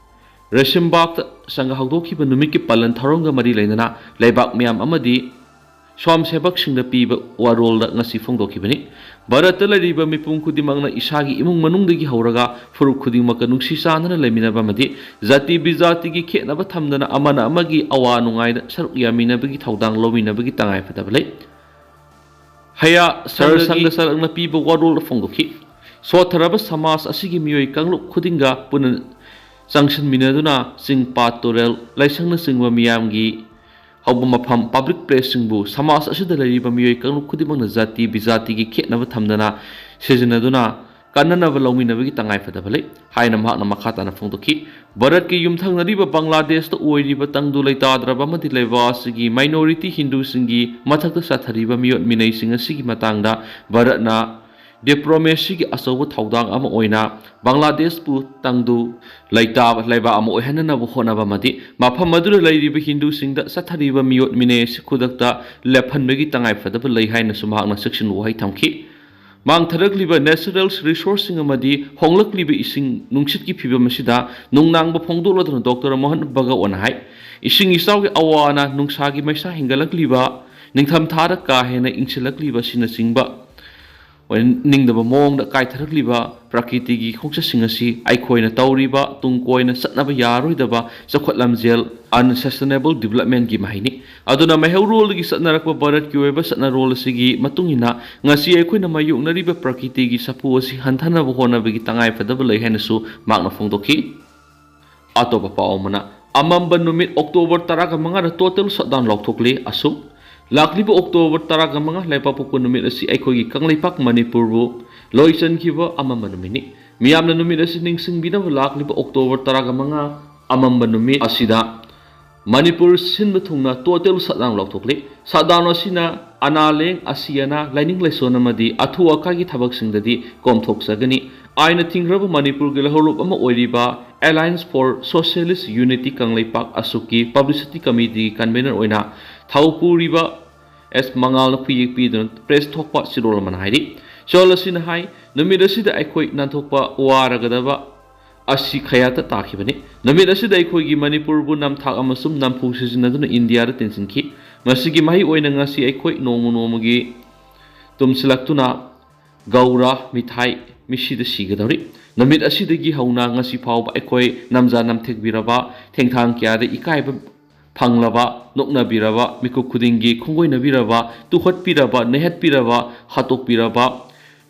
ꯔꯦꯁꯤꯝꯕꯥꯒꯇ ꯁꯪꯘ ꯍꯧꯗꯣꯛꯈꯤꯕ ꯅꯨꯃꯤꯠꯀꯤ ꯄꯥꯂꯟ ꯊꯧꯔꯝꯒ ꯃꯔꯤ ꯂꯩꯅꯅ ꯂꯩꯕꯥꯛ ꯃꯤꯌꯥꯝ ꯑꯃꯗꯤ ꯁ꯭ꯋꯥꯝ ꯁꯦꯕꯛꯁꯤꯡꯗ ꯄꯤꯕ ꯋꯥꯔꯣꯜꯗ ꯉꯁꯤ ꯐꯣꯡꯗꯣꯛꯈꯤꯕꯅꯤ꯫ ꯚꯥꯔꯠꯇ ꯂꯩꯔꯤꯕ ꯃꯤꯄꯨꯝ ꯈꯨꯗꯤꯡꯃꯛꯅ ꯏꯁꯥꯒꯤ ꯏꯃꯨꯡ ꯃꯅꯨꯡꯗꯒꯤ ꯍꯧꯔꯒ ꯐꯨꯔꯨꯞ ꯈꯨꯗꯤꯡꯃꯛꯀ ꯅꯨꯡꯁꯤ ꯆꯥꯟꯅꯅ ꯂꯩꯃꯤꯟꯅꯕ ꯑꯃꯗꯤ ꯖꯥꯇꯤ ꯕꯤꯖꯥꯇꯤꯒꯤ ꯈꯦꯠꯅꯕ ꯊꯝꯗꯅ ꯑꯃꯅ ꯑꯃꯒꯤ ꯑꯋꯥ ꯅꯨꯡꯉꯥꯏꯗ ꯁꯔꯨꯛ ꯌꯥꯃꯤꯟꯅꯕꯒꯤ ꯊꯧꯗꯥꯡ ꯂꯧꯃꯤꯟꯅꯕꯒꯤ ꯇꯉꯥꯏꯐꯗꯕ ꯂꯩ꯫ ꯍꯌꯥ ꯁꯔ ꯁꯪꯒꯤ ꯁꯪꯒ ꯆꯔꯛꯅ ꯄꯤꯕ ꯋꯥꯔꯣꯜ ꯐꯣꯡꯗꯣꯛꯈꯤ꯫ ꯁꯣꯠꯊꯔꯕ ꯁꯃꯥꯖ ꯑꯁꯤꯒꯤ ꯃꯤꯑꯣꯏ ꯀꯥꯡꯂꯨꯞ ꯈꯨꯗꯤꯡꯒ ꯄꯨꯟꯅ ꯆꯪꯁꯤꯟꯃꯤꯟꯅꯗꯨꯅ ꯆꯤꯡ ꯄꯥꯠ ꯇꯨꯔꯦꯜ ꯂꯥꯏꯁꯪꯅꯆꯤꯡꯕ ꯃꯤꯌꯥꯝꯒꯤ ꯍꯧꯕ ꯃꯐꯝ ꯄꯕ꯭ꯂꯤꯛ ꯄ꯭ꯂꯦꯁꯁꯤꯡꯕꯨ ꯁꯃꯥꯖ ꯑꯁꯤꯗ ꯂꯩꯔꯤꯕ ꯃꯤꯑꯣꯏ ꯀꯥꯡꯂꯨꯞ ꯈꯨꯗꯤꯡꯃꯛꯅ ꯖꯥꯇꯤ ꯕꯤꯖꯥꯇꯤꯒꯤ ꯈꯦꯠꯅꯕ ꯊꯝꯗꯅ ꯁꯤꯖꯤꯟꯅꯗꯨꯅ ꯀꯥꯟꯅꯅꯕ ꯂꯧꯃꯤꯟꯅꯕꯒꯤ ꯇꯉꯥꯏꯐꯗꯕ ꯂꯩ ꯍꯥꯏꯅ ꯃꯍꯥꯛꯅ ꯃꯈꯥ ꯇꯥꯅ ꯐꯣꯡꯗꯣꯛꯈꯤ꯫ ꯚꯥꯔꯠꯀꯤ ꯌꯨꯝꯊꯪꯅꯔꯤꯕ ꯕꯪꯒ꯭ꯂꯥꯗꯦꯁꯇ ꯑꯣꯏꯔꯤꯕ ꯇꯪꯗꯨ ꯂꯩꯇꯥꯗ꯭ꯔꯕ ꯑꯃꯗꯤ ꯂꯩꯕꯥꯛ ꯑꯁꯤꯒꯤ ꯃꯥꯏꯅꯣꯔꯤꯇꯤ ꯍꯤꯟꯗꯨꯁꯤꯡꯒꯤ ꯃꯊꯛꯇ ꯆꯠꯊꯔꯤꯕ ꯃꯤꯑꯣꯠ ꯃꯤꯅꯩꯁꯤꯡ ꯑꯁꯤꯒꯤ ꯃꯇꯥꯡꯗ ꯚꯥꯔꯠꯅ ꯗꯤꯄ꯭ꯂꯣꯃꯦꯁꯤꯒꯤ ꯑꯆꯧꯕ ꯊꯧꯗꯥꯡ ꯑꯃ ꯑꯣꯏꯅ ꯕꯪꯒ꯭ꯂꯥꯗꯦꯁꯄꯨ ꯇꯪꯗꯨ ꯂꯩꯇꯥꯕ ꯂꯩꯕꯥꯛ ꯑꯃ ꯑꯣꯏꯍꯟꯅꯅꯕ ꯍꯣꯠꯅꯕ ꯑꯃꯗꯤ ꯃꯐꯝ ꯑꯗꯨꯗ ꯂꯩꯔꯤꯕ ꯍꯤꯟꯗꯨꯁꯤꯡꯗ ꯆꯠꯊꯔꯤꯕ ꯃꯤꯑꯣꯠ ꯃꯤꯅꯩ ꯑꯁꯤ ꯈꯨꯗꯛꯇ ꯂꯦꯞꯍꯟꯕꯒꯤ ꯇꯉꯥꯏꯐꯗꯕ ꯂꯩ ꯍꯥꯏꯅꯁꯨ ꯃꯍꯥꯛꯅ ꯆꯦꯛꯁꯤꯟ ꯋꯥꯍꯩ ꯊꯝꯈꯤ꯫ ꯃꯥꯡꯊꯔꯛꯂꯤꯕ ꯅꯦꯆꯔꯦꯜ ꯔꯤꯁꯣꯔꯁꯁꯤꯡ ꯑꯃꯗꯤ ꯍꯣꯡꯂꯛꯂꯤꯕ ꯏꯁꯤꯡ ꯅꯨꯡꯁꯤꯠꯀꯤ ꯐꯤꯕꯝ ꯑꯁꯤꯗ ꯅꯨꯡꯅꯥꯡꯕ ꯐꯣꯡꯗꯣꯛꯂꯗꯨꯅ ꯗꯣꯛꯇꯔ ꯃꯣꯍꯟ ꯚꯒꯋꯟꯅ ꯍꯥꯏ, ꯏꯁꯤꯡ ꯏꯆꯥꯎꯒꯤ ꯑꯋꯥ ꯑꯅꯥ, ꯅꯨꯡꯁꯥꯒꯤ ꯃꯩꯁꯥ ꯍꯦꯟꯒꯠꯂꯛꯂꯤꯕ, ꯅꯤꯡꯊꯝꯊꯥꯗ ꯀꯥ ꯍꯦꯟꯅ ꯏꯪꯁꯤꯜꯂꯛꯂꯤꯕ ꯑꯁꯤꯅꯆꯤꯡꯕ ꯑꯣꯏꯅ ꯅꯤꯡꯗꯕ ꯃꯑꯣꯡꯗ ꯀꯥꯏꯊꯔꯛꯂꯤꯕ ꯄ꯭ꯔꯀꯤꯇꯤꯒꯤ ꯈꯣꯡꯆꯠꯁꯤꯡ ꯑꯁꯤ ꯑꯩꯈꯣꯏꯅ ꯇꯧꯔꯤꯕ ꯇꯨꯡ ꯀꯣꯏꯅ ꯆꯠꯅꯕ ꯌꯥꯔꯣꯏꯗꯕ ꯆꯥꯎꯈꯠ ꯂꯝꯖꯦꯜ, unsustainable developmentꯀꯤ ꯃꯍꯩꯅꯤ꯫ ꯑꯗꯨꯅ ꯃꯩꯍꯧꯔꯣꯜꯗꯒꯤ ꯆꯠꯅꯔꯛꯄ ꯚꯥꯔꯠꯀꯤ ꯑꯣꯏꯕ ꯆꯠꯅꯔꯣꯜ ꯑꯁꯤꯒꯤ ꯃꯇꯨꯡ ꯏꯟꯅ ꯉꯁꯤ ꯑꯩꯈꯣꯏꯅ ꯃꯥꯌꯣꯛꯅꯔꯤꯕ ꯄ꯭ꯔꯀꯤꯇꯤꯒꯤ ꯁꯥꯐꯨ ꯑꯁꯤ ꯍꯟꯊꯅꯕ ꯍꯣꯠꯅꯕꯒꯤ ꯇꯉꯥꯏꯐꯗꯕ ꯂꯩ ꯍꯥꯏꯅꯁꯨ ꯃꯍꯥꯛꯅ ꯐꯣꯡꯗꯣꯛꯈꯤ꯫ ꯑꯇꯣꯞꯄ ꯄꯥꯎ ꯑꯃꯅ, ꯑꯃꯝꯕ ꯅꯨꯃꯤꯠ ꯑꯣꯛꯇꯣꯕꯔ ꯇꯔꯥꯒ ꯃꯉꯥꯗ total shutdown ꯂꯥꯎꯊꯣꯛꯂꯤ꯫ ꯑꯁꯨꯛ, ꯂꯥꯛꯂꯤꯕ ꯑꯣꯛꯇꯣꯕꯔ ꯇꯔꯥꯒ ꯃꯉꯥ ꯂꯩꯕꯥꯛꯄꯣꯛꯄ ꯅꯨꯃꯤꯠ ꯑꯁꯤ ꯑꯩꯈꯣꯏꯒꯤ ꯀꯪꯂꯩꯄꯥꯛ ꯃꯅꯤꯄꯨꯔꯕꯨ ꯂꯣꯏꯁꯤꯟꯈꯤꯕ ꯑꯃꯝꯕ ꯅꯨꯃꯤꯠꯅꯤ꯫ ꯃꯤꯌꯥꯝꯅ ꯅꯨꯃꯤꯠ ꯑꯁꯤ ꯅꯤꯡꯁꯤꯡꯕꯤꯅꯕ ꯂꯥꯛꯂꯤꯕ ꯑꯣꯛꯇꯣꯕꯔ ꯇꯔꯥꯒ ꯃꯉꯥ ꯑꯃꯝꯕ ꯅꯨꯃꯤꯠ ꯑꯁꯤꯗ ꯃꯅꯤꯄꯨꯔ ꯁꯤꯟꯕ ꯊꯨꯡꯅ total shutdown ꯂꯥꯎꯊꯣꯛꯂꯤ꯫ Shutdown ꯑꯁꯤꯅ ꯑꯅꯥ ꯂꯥꯏꯌꯦꯡ, ꯑꯁꯤ ꯑꯅꯥ, ꯂꯥꯏꯅꯤꯡ ꯂꯥꯏꯁꯣꯟ ꯑꯃꯗꯤ ꯑꯊꯨ ꯑꯀꯥꯏꯒꯤ ꯊꯕꯛꯁꯤꯡꯗꯗꯤ ꯀꯣꯝꯊꯣꯛꯆꯒꯅꯤ꯫ ꯑꯥꯏꯟꯅ ꯊꯤꯡꯈ꯭ꯔꯕ ꯃꯅꯤꯄꯨꯔꯒꯤ ꯂꯧꯍꯧꯂꯨꯞ ꯑꯃ ꯑꯣꯏꯔꯤꯕ Alliance for Socialist Unity Kangleipak, ꯑꯁꯨꯛꯀꯤ publicity committeeꯒꯤ convener ꯑꯣꯏꯅ ꯊꯧ ꯄꯨꯔꯤꯕ ꯑꯦꯁ ꯃꯉꯥꯜꯅ ꯈꯨꯌꯦꯛ ꯄꯤꯗꯨꯅ press ꯊꯣꯛꯄ ꯆꯦꯔꯣꯜ ꯑꯃꯅ ꯍꯥꯏꯔꯤ꯫ ꯆꯦꯔꯣꯜ ꯑꯁꯤꯅ ꯍꯥꯏ, ꯅꯨꯃꯤꯠ ꯑꯁꯤꯗ ꯑꯩꯈꯣꯏ ꯅꯥꯟꯊꯣꯛꯄ ꯋꯥꯔꯒꯗꯕ ꯑꯁꯤ ꯈꯌꯥꯠꯇ ꯇꯥꯈꯤꯕꯅꯤ꯫ ꯅꯨꯃꯤꯠ ꯑꯁꯤꯗ ꯑꯩꯈꯣꯏꯒꯤ ꯃꯅꯤꯄꯨꯔꯕꯨ ꯅꯝꯊꯥꯛ ꯑꯃꯁꯨꯡ ꯅꯝꯐꯨ ꯁꯤꯖꯤꯟꯅꯗꯨꯅ ꯏꯟꯗꯤꯌꯥꯗ ꯇꯤꯟꯁꯤꯟꯈꯤ꯫ ꯃꯁꯤꯒꯤ ꯃꯍꯩ ꯑꯣꯏꯅ ꯉꯁꯤ ꯑꯩꯈꯣꯏ ꯅꯣꯡꯃ ꯅꯣꯡꯃꯒꯤ ꯇꯨꯝꯁꯤꯜꯂꯛꯇꯨꯅ ꯒꯧꯔ ꯃꯤꯊꯥꯏ ꯃꯤꯁꯤꯗ ꯁꯤꯒꯗꯧꯔꯤ꯫ ꯅꯨꯃꯤꯠ ꯑꯁꯤꯗꯒꯤ ꯍꯧꯅ ꯉꯁꯤ ꯐꯥꯎꯕ ꯑꯩꯈꯣꯏ ꯅꯝꯖ ꯅꯝꯊꯦꯛꯄꯤꯔꯕ, ꯊꯦꯡꯊꯥꯡ ꯀꯌꯥꯗ ꯏꯀꯥꯏꯕ ꯐꯪꯂꯕ, ꯅꯣꯛꯅꯕꯤꯔꯕ, ꯃꯤꯀꯨꯞ ꯈꯨꯗꯤꯡꯒꯤ ꯈꯣꯡꯒꯣꯏꯅꯕꯤꯔꯕ, ꯇꯨꯍꯠꯄꯤꯔꯕ, ꯅꯩꯍꯠꯄꯤꯔꯕ, ꯍꯥꯠꯇꯣꯛꯄꯤꯔꯕ,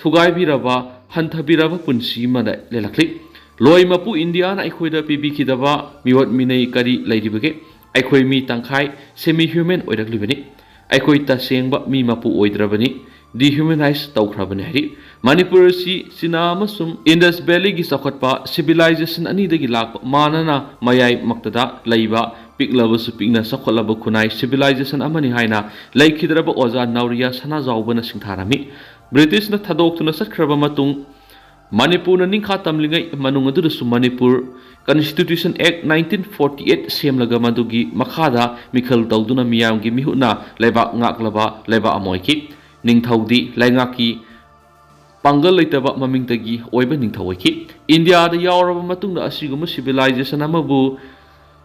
ꯊꯨꯒꯥꯏꯕꯤꯔꯕ, ꯍꯟꯊꯕꯤꯔꯕ ꯄꯨꯟꯁꯤ ꯑꯃꯗ ꯂꯦꯜꯂꯛꯂꯤ꯫ ꯂꯣꯏ ꯃꯄꯨ ꯏꯟꯗꯤꯌꯥꯅ ꯑꯩꯈꯣꯏꯗ ꯄꯤꯕꯤꯈꯤꯗꯕ ꯃꯤꯑꯣꯠ ꯃꯤꯅꯩ ꯀꯔꯤ ꯂꯩꯔꯤꯕꯒꯦ? ꯑꯩꯈꯣꯏ ꯃꯤ ꯇꯪꯈꯥꯏ semi human ꯑꯣꯏꯔꯛꯂꯤꯕꯅꯤ꯫ ꯑꯩꯈꯣꯏ ꯇꯁꯦꯡꯕ ꯃꯤ ꯃꯄꯨ ꯑꯣꯏꯗ꯭ꯔꯕꯅꯤ, dehumanize ꯇꯧꯈ꯭ꯔꯕꯅꯤ ꯍꯥꯏꯔꯤ꯫ ꯃꯅꯤꯄꯨꯔ ꯑꯁꯤ ꯆꯤꯅꯥ ꯑꯃꯁꯨꯡ ꯏꯟꯗꯁ ꯚꯦꯂꯤꯒꯤ ꯆꯥꯎꯈꯠꯄ civilization ꯑꯅꯤꯗꯒꯤ ꯂꯥꯛꯄ ꯃꯥꯟꯅꯅ ꯃꯌꯥꯏꯃꯛꯇꯗ ꯂꯩꯕ ꯄꯤꯛꯂꯕꯁꯨ ꯄꯤꯛꯅ ꯆꯥꯎꯈꯠꯂꯕ ꯈꯨꯟꯅꯥꯏ civilization ꯑꯃꯅꯤ ꯍꯥꯏꯅ ꯂꯩꯈꯤꯗ꯭ꯔꯕ ꯑꯣꯖꯥ ꯅꯥꯎꯔꯤꯌꯥ ꯁꯅꯥꯖꯥꯎꯕꯅ ꯁꯤꯡꯊꯥꯔꯝꯃꯤ꯫ ꯕ꯭ꯔꯤꯇꯤꯁꯅ ꯊꯥꯗꯣꯛꯇꯨꯅ ꯆꯠꯈ꯭ꯔꯕ ꯃꯇꯨꯡ ꯃꯅꯤꯄꯨꯔꯅ ꯅꯤꯡꯈꯥ ꯇꯝꯂꯤꯉꯩ ꯃꯅꯨꯡ ꯑꯗꯨꯗꯁꯨ Manipur Constitution Act nineteen forty eight ꯁꯦꯝꯂꯒ ꯃꯗꯨꯒꯤ ꯃꯈꯥꯗ ꯃꯤꯈꯜ ꯇꯧꯗꯨꯅ ꯃꯤꯌꯥꯝꯒꯤ ꯃꯤꯍꯨꯠꯅ ꯂꯩꯕꯥꯛ ꯉꯥꯛꯂꯕ ꯂꯩꯕꯥꯛ ꯑꯃ ꯑꯣꯏꯈꯤ꯫ ꯅꯤꯡꯊꯧꯗꯤ ꯂꯩꯉꯥꯛꯀꯤ ꯄꯥꯡꯒꯜ ꯂꯩꯇꯕ ꯃꯃꯤꯡꯇꯒꯤ ꯑꯣꯏꯕ ꯅꯤꯡꯊꯧ ꯑꯣꯏꯈꯤ꯫ ꯏꯟꯗꯤꯌꯥꯗ ꯌꯥꯎꯔꯕ ꯃꯇꯨꯡꯗ ꯑꯁꯤꯒꯨꯝꯕ civilization ꯑꯃꯕꯨ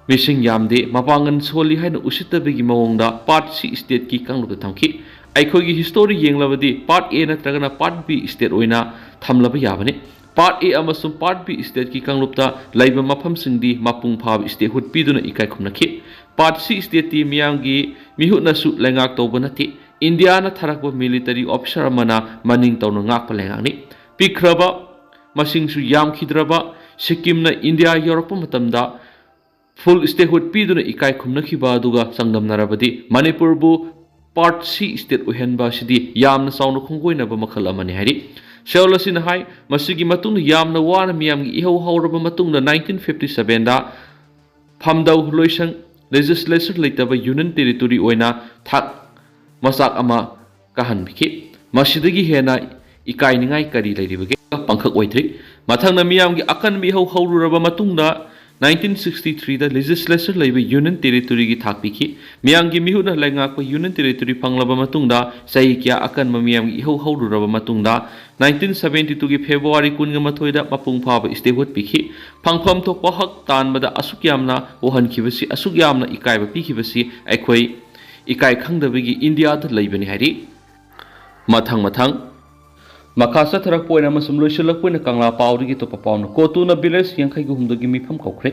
ꯃꯤꯁꯤꯡ ꯌꯥꯝꯗꯦ, ꯃꯄꯥꯡꯒꯜ ꯁꯣꯜꯂꯤ ꯍꯥꯏꯅ ꯎꯁꯤꯠꯇꯕꯒꯤ ꯃꯑꯣꯡꯗ Part C stateꯀꯤ ꯀꯥꯡꯂꯨꯞꯇ ꯊꯝꯈꯤ꯫ ꯑꯩꯈꯣꯏꯒꯤ history ꯌꯦꯡꯂꯕꯗꯤ Part A ꯅꯠꯇ꯭ꯔꯒꯅ Part B state ꯑꯣꯏꯅ ꯊꯝꯂꯕ ꯌꯥꯕꯅꯤ꯫ Part A ꯑꯃꯁꯨꯡ Part B stateꯀꯤ ꯀꯥꯡꯂꯨꯞꯇ ꯂꯩꯕ ꯃꯐꯝꯁꯤꯡꯗꯤ ꯃꯄꯨꯡ ꯐꯥꯕ statehood ꯄꯤꯗꯨꯅ ꯏꯀꯥꯏ ꯈꯨꯝꯅꯈꯤ꯫ Part C stateꯇꯤ ꯃꯤꯌꯥꯝꯒꯤ ꯃꯤꯍꯨꯠꯅꯁꯨ ꯂꯩꯉꯥꯛ ꯇꯧꯕ ꯅꯠꯇꯦ꯫ ꯏꯟꯗꯤꯌꯥꯅ ꯊꯥꯔꯛꯄ military officer ꯑꯃꯅ ꯃꯅꯤꯡ ꯇꯧꯅ ꯉꯥꯛꯄ ꯂꯩꯉꯥꯛꯅꯤ꯫ ꯄꯤꯛꯈ꯭ꯔꯕ, ꯃꯁꯤꯡꯁꯨ ꯌꯥꯝꯈꯤꯗ꯭ꯔꯕ ꯁꯤꯛꯀꯤꯝꯅ ꯏꯟꯗꯤꯌꯥ ꯌꯧꯔꯛꯄ ꯃꯇꯝꯗ full statehood ꯄꯤꯗꯨꯅ ꯏꯀꯥꯏ ꯈꯨꯝꯅꯈꯤꯕ ꯑꯗꯨꯒ ꯆꯥꯡꯗꯝꯅꯔꯕꯗꯤ ꯃꯅꯤꯄꯨꯔꯕꯨ Part C state ꯑꯣꯏꯍꯟꯕ ꯑꯁꯤꯗꯤ ꯌꯥꯝꯅ ꯆꯥꯎꯅ ꯈꯣꯡꯒꯣꯏꯅꯕ ꯃꯈꯜ ꯑꯃꯅꯤ ꯍꯥꯏꯔꯤ꯫ ꯁꯦꯜ ꯑꯁꯤꯅ ꯍꯥꯏ, ꯃꯁꯤꯒꯤ ꯃꯇꯨꯡꯗ ꯌꯥꯝꯅ ꯋꯥꯅ ꯃꯤꯌꯥꯝꯒꯤ ꯏꯍꯧ ꯍꯧꯔꯕ ꯃꯇꯨꯡꯗ nineteen fifty sevenꯗ ꯐꯝꯗꯧ ꯂꯣꯏꯁꯪ legislature ꯂꯩꯇꯕ union territory ꯑꯣꯏꯅ ꯊꯥꯛ ꯃꯆꯥꯛ ꯑꯃ ꯀꯥꯍꯟꯕꯤꯈꯤ꯫ ꯃꯁꯤꯗꯒꯤ ꯍꯦꯟꯅ ꯏꯀꯥꯏꯅꯤꯡꯉꯥꯏ ꯀꯔꯤ ꯂꯩꯔꯤꯕꯒꯦ? ꯄꯥꯡꯈꯛ ꯑꯣꯏꯗ꯭ꯔꯤ꯫ ꯃꯊꯪꯅ ꯃꯤꯌꯥꯝꯒꯤ ꯑꯀꯟꯕ ꯏꯍꯧ ꯍꯧꯔꯨꯔꯕ ꯃꯇꯨꯡꯗ nineteen sixty threeꯗ legislature ꯂꯩꯕ union territoryꯒꯤ ꯊꯥꯛ ꯄꯤꯈꯤ꯫ ꯃꯤꯌꯥꯝꯒꯤ ꯃꯤꯍꯨꯠꯅ ꯂꯩꯉꯥꯛꯄ union territory ꯐꯪꯂꯕ ꯃꯇꯨꯡꯗ ꯆꯍꯤ ꯀꯌꯥ ꯑꯀꯟꯕ ꯃꯤꯌꯥꯝꯒꯤ ꯏꯍꯧ ꯍꯧꯔꯨꯔꯕ ꯃꯇꯨꯡꯗ nineteen seventy twoꯒꯤ February ꯀꯨꯟꯒ ꯃꯥꯊꯣꯏꯗ ꯃꯄꯨꯡ ꯐꯥꯕ statehood ꯄꯤꯈꯤ꯫ ꯐꯪꯐꯝ ꯊꯣꯛꯄ ꯍꯛ ꯇꯥꯟꯕꯗ ꯑꯁꯨꯛ ꯌꯥꯝꯅ ꯋꯥꯍꯟꯈꯤꯕꯁꯤ, ꯑꯁꯨꯛ ꯌꯥꯝꯅ ꯏꯀꯥꯏꯕ ꯄꯤꯈꯤꯕꯁꯤ ꯑꯩꯈꯣꯏ ꯏꯀꯥꯏ ꯈꯪꯗꯕꯒꯤ ꯏꯟꯗꯤꯌꯥꯗ ꯂꯩꯕꯅꯤ ꯍꯥꯏꯔꯤ꯫ ꯃꯊꯪ ꯃꯊꯪ ꯃꯈꯥ ꯆꯠꯊꯔꯛꯄ ꯑꯣꯏꯅ ꯑꯃꯁꯨꯡ ꯂꯣꯏꯁꯤꯜꯂꯛꯄ ꯑꯣꯏꯅ ꯀꯪꯂꯥ ꯄꯥꯎꯗꯒꯤ ꯑꯇꯣꯞꯄ ꯄꯥꯎꯅ ꯀꯣꯇꯨꯅ village ꯌꯥꯡꯈꯩꯒ ꯍꯨꯝꯗꯣꯏꯒꯤ ꯃꯤꯐꯝ ꯀꯧꯈ꯭ꯔꯦ꯫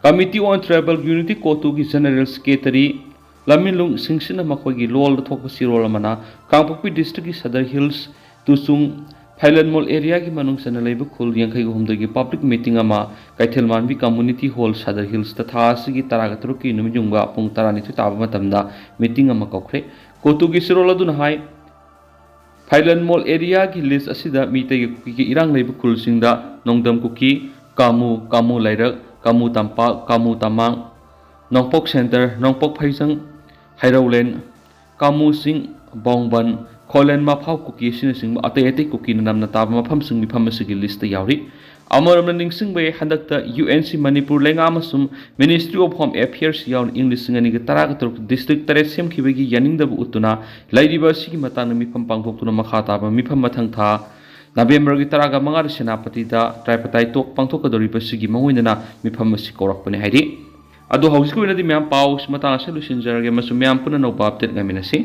Committee on Tribal Unity ꯀꯣꯇꯨꯒꯤ General Secretary ꯂꯝꯃꯤꯟꯂꯨꯡ ꯁꯤꯡꯁꯤꯅ ꯃꯈꯣꯏꯒꯤ ꯂꯣꯜꯗ ꯊꯣꯛꯄ ꯆꯦꯔꯣꯜ ꯑꯃꯅ ꯀꯥꯡꯄꯣꯛꯄꯤ district ꯀꯤ Sadar Hills, ꯇꯨꯆꯨꯡ, ꯐꯥꯏꯂꯟꯃꯣꯜ area ꯒꯤ ꯃꯅꯨꯡ ꯆꯟꯅ ꯂꯩꯕ ꯈꯨꯜ ꯌꯥꯡꯈꯩꯒ ꯍꯨꯝꯗꯣꯏꯒꯤ public meeting ꯑꯃ ꯀꯩꯊꯦꯜ ꯃꯥꯟꯕꯤ community hall Sadar Hills ꯇ ꯊꯥ ꯑꯁꯤꯒꯤ ꯇꯔꯥꯒ ꯇꯔꯨꯛꯀꯤ ꯅꯨꯃꯤꯠ ꯌꯨꯡꯕ ꯄꯨꯡ ꯇꯔꯥꯅꯤꯊꯣꯏ ꯇꯥꯕ ꯃꯇꯝꯗ meeting ꯑꯃ ꯀꯧꯈ꯭ꯔꯦ꯫ ꯀꯣꯇꯨꯒꯤ ꯆꯦꯔꯣꯜ ꯑꯗꯨꯅ ꯍꯥꯏ, ꯐꯥꯏꯂꯟꯃꯣꯜ area ꯒꯤ list ꯑꯁꯤꯗ ꯃꯤꯇꯩꯒ ꯀꯨꯀꯤꯒ ꯏꯔꯥꯡ ꯂꯩꯕ ꯈꯨꯜꯁꯤꯡꯗ ꯅꯣꯡꯗꯝ ꯀꯨꯀꯤ, ꯀꯥꯃꯨ, ꯀꯥꯃꯨ ꯂꯩꯔꯛ, ꯀꯥꯃꯨ ꯇꯝꯄꯥꯛ, ꯀꯥꯃꯨ ꯇꯃꯥꯡ, ꯅꯣꯡꯄꯣꯛ centre, ꯅꯣꯡꯄꯣꯛ ꯐꯩꯖꯪ, ꯍꯩꯔꯧꯂꯦꯟ, ꯀꯥꯃꯨꯁꯤꯡ, ꯕꯣꯡꯕꯟ, ꯈꯣꯂꯦꯟ, ꯃꯐꯥꯎ ꯀꯨꯀꯤ ꯑꯁꯤꯅꯆꯤꯡꯕ ꯑꯇꯩ ꯑꯇꯩ ꯀꯨꯀꯤꯅ ꯅꯝꯅ ꯇꯥꯕ ꯃꯐꯝꯁꯤꯡ ꯃꯤꯐꯝ ꯑꯁꯤꯒꯤ list ꯇ ꯌꯥꯎꯔꯤ꯫ ꯑꯃꯔꯣꯝꯗ ꯅꯤꯡꯁꯤꯡꯕ ꯌꯥꯏ, ꯍꯟꯗꯛꯇ U N C ꯃꯅꯤꯄꯨꯔ ꯂꯩꯉꯥꯛ ꯑꯃꯁꯨꯡ Ministry of Home Affairs ꯌꯥꯎꯅ ꯏꯪ ꯂꯤꯁꯤꯡ ꯑꯅꯤꯒ ꯇꯔꯥꯒ ꯇꯔꯨꯛ district ꯇꯔꯦꯠ ꯁꯦꯝꯈꯤꯕꯒꯤ ꯌꯥꯅꯤꯡꯗꯕ ꯎꯠꯇꯨꯅ ꯂꯩꯔꯤꯕ ꯑꯁꯤꯒꯤ ꯃꯇꯥꯡꯗ ꯃꯤꯐꯝ ꯄꯥꯡꯊꯣꯛꯇꯨꯅ ꯃꯈꯥ ꯇꯥꯕ ꯃꯤꯐꯝ ꯃꯊꯪ ꯊꯥ November ꯒꯤ ꯇꯔꯥꯒ ꯃꯉꯥꯗ ꯁꯦꯅꯥꯄꯇꯤꯗ tripartite talk ꯄꯥꯡꯊꯣꯛꯀꯗꯧꯔꯤꯕ ꯑꯁꯤꯒꯤ ꯃꯥꯡꯑꯣꯏꯅꯅ ꯃꯤꯐꯝ ꯑꯁꯤ ꯀꯧꯔꯛꯄꯅꯤ ꯍꯥꯏꯔꯤ꯫ ꯑꯗꯣ ꯍꯧꯖꯤꯛꯀꯤ ꯑꯣꯏꯅꯗꯤ ꯃꯌꯥꯝ ꯄꯥꯎ ꯃꯇꯥꯡ ꯑꯁꯤꯗ ꯂꯣꯏꯁꯤꯟꯖꯔꯒꯦ ꯑꯃꯁꯨꯡ ꯃꯌꯥꯝ ꯄꯨꯟꯅ ꯑꯅꯧꯕ update ꯉꯥꯏꯃꯤꯟꯅꯁꯤ꯫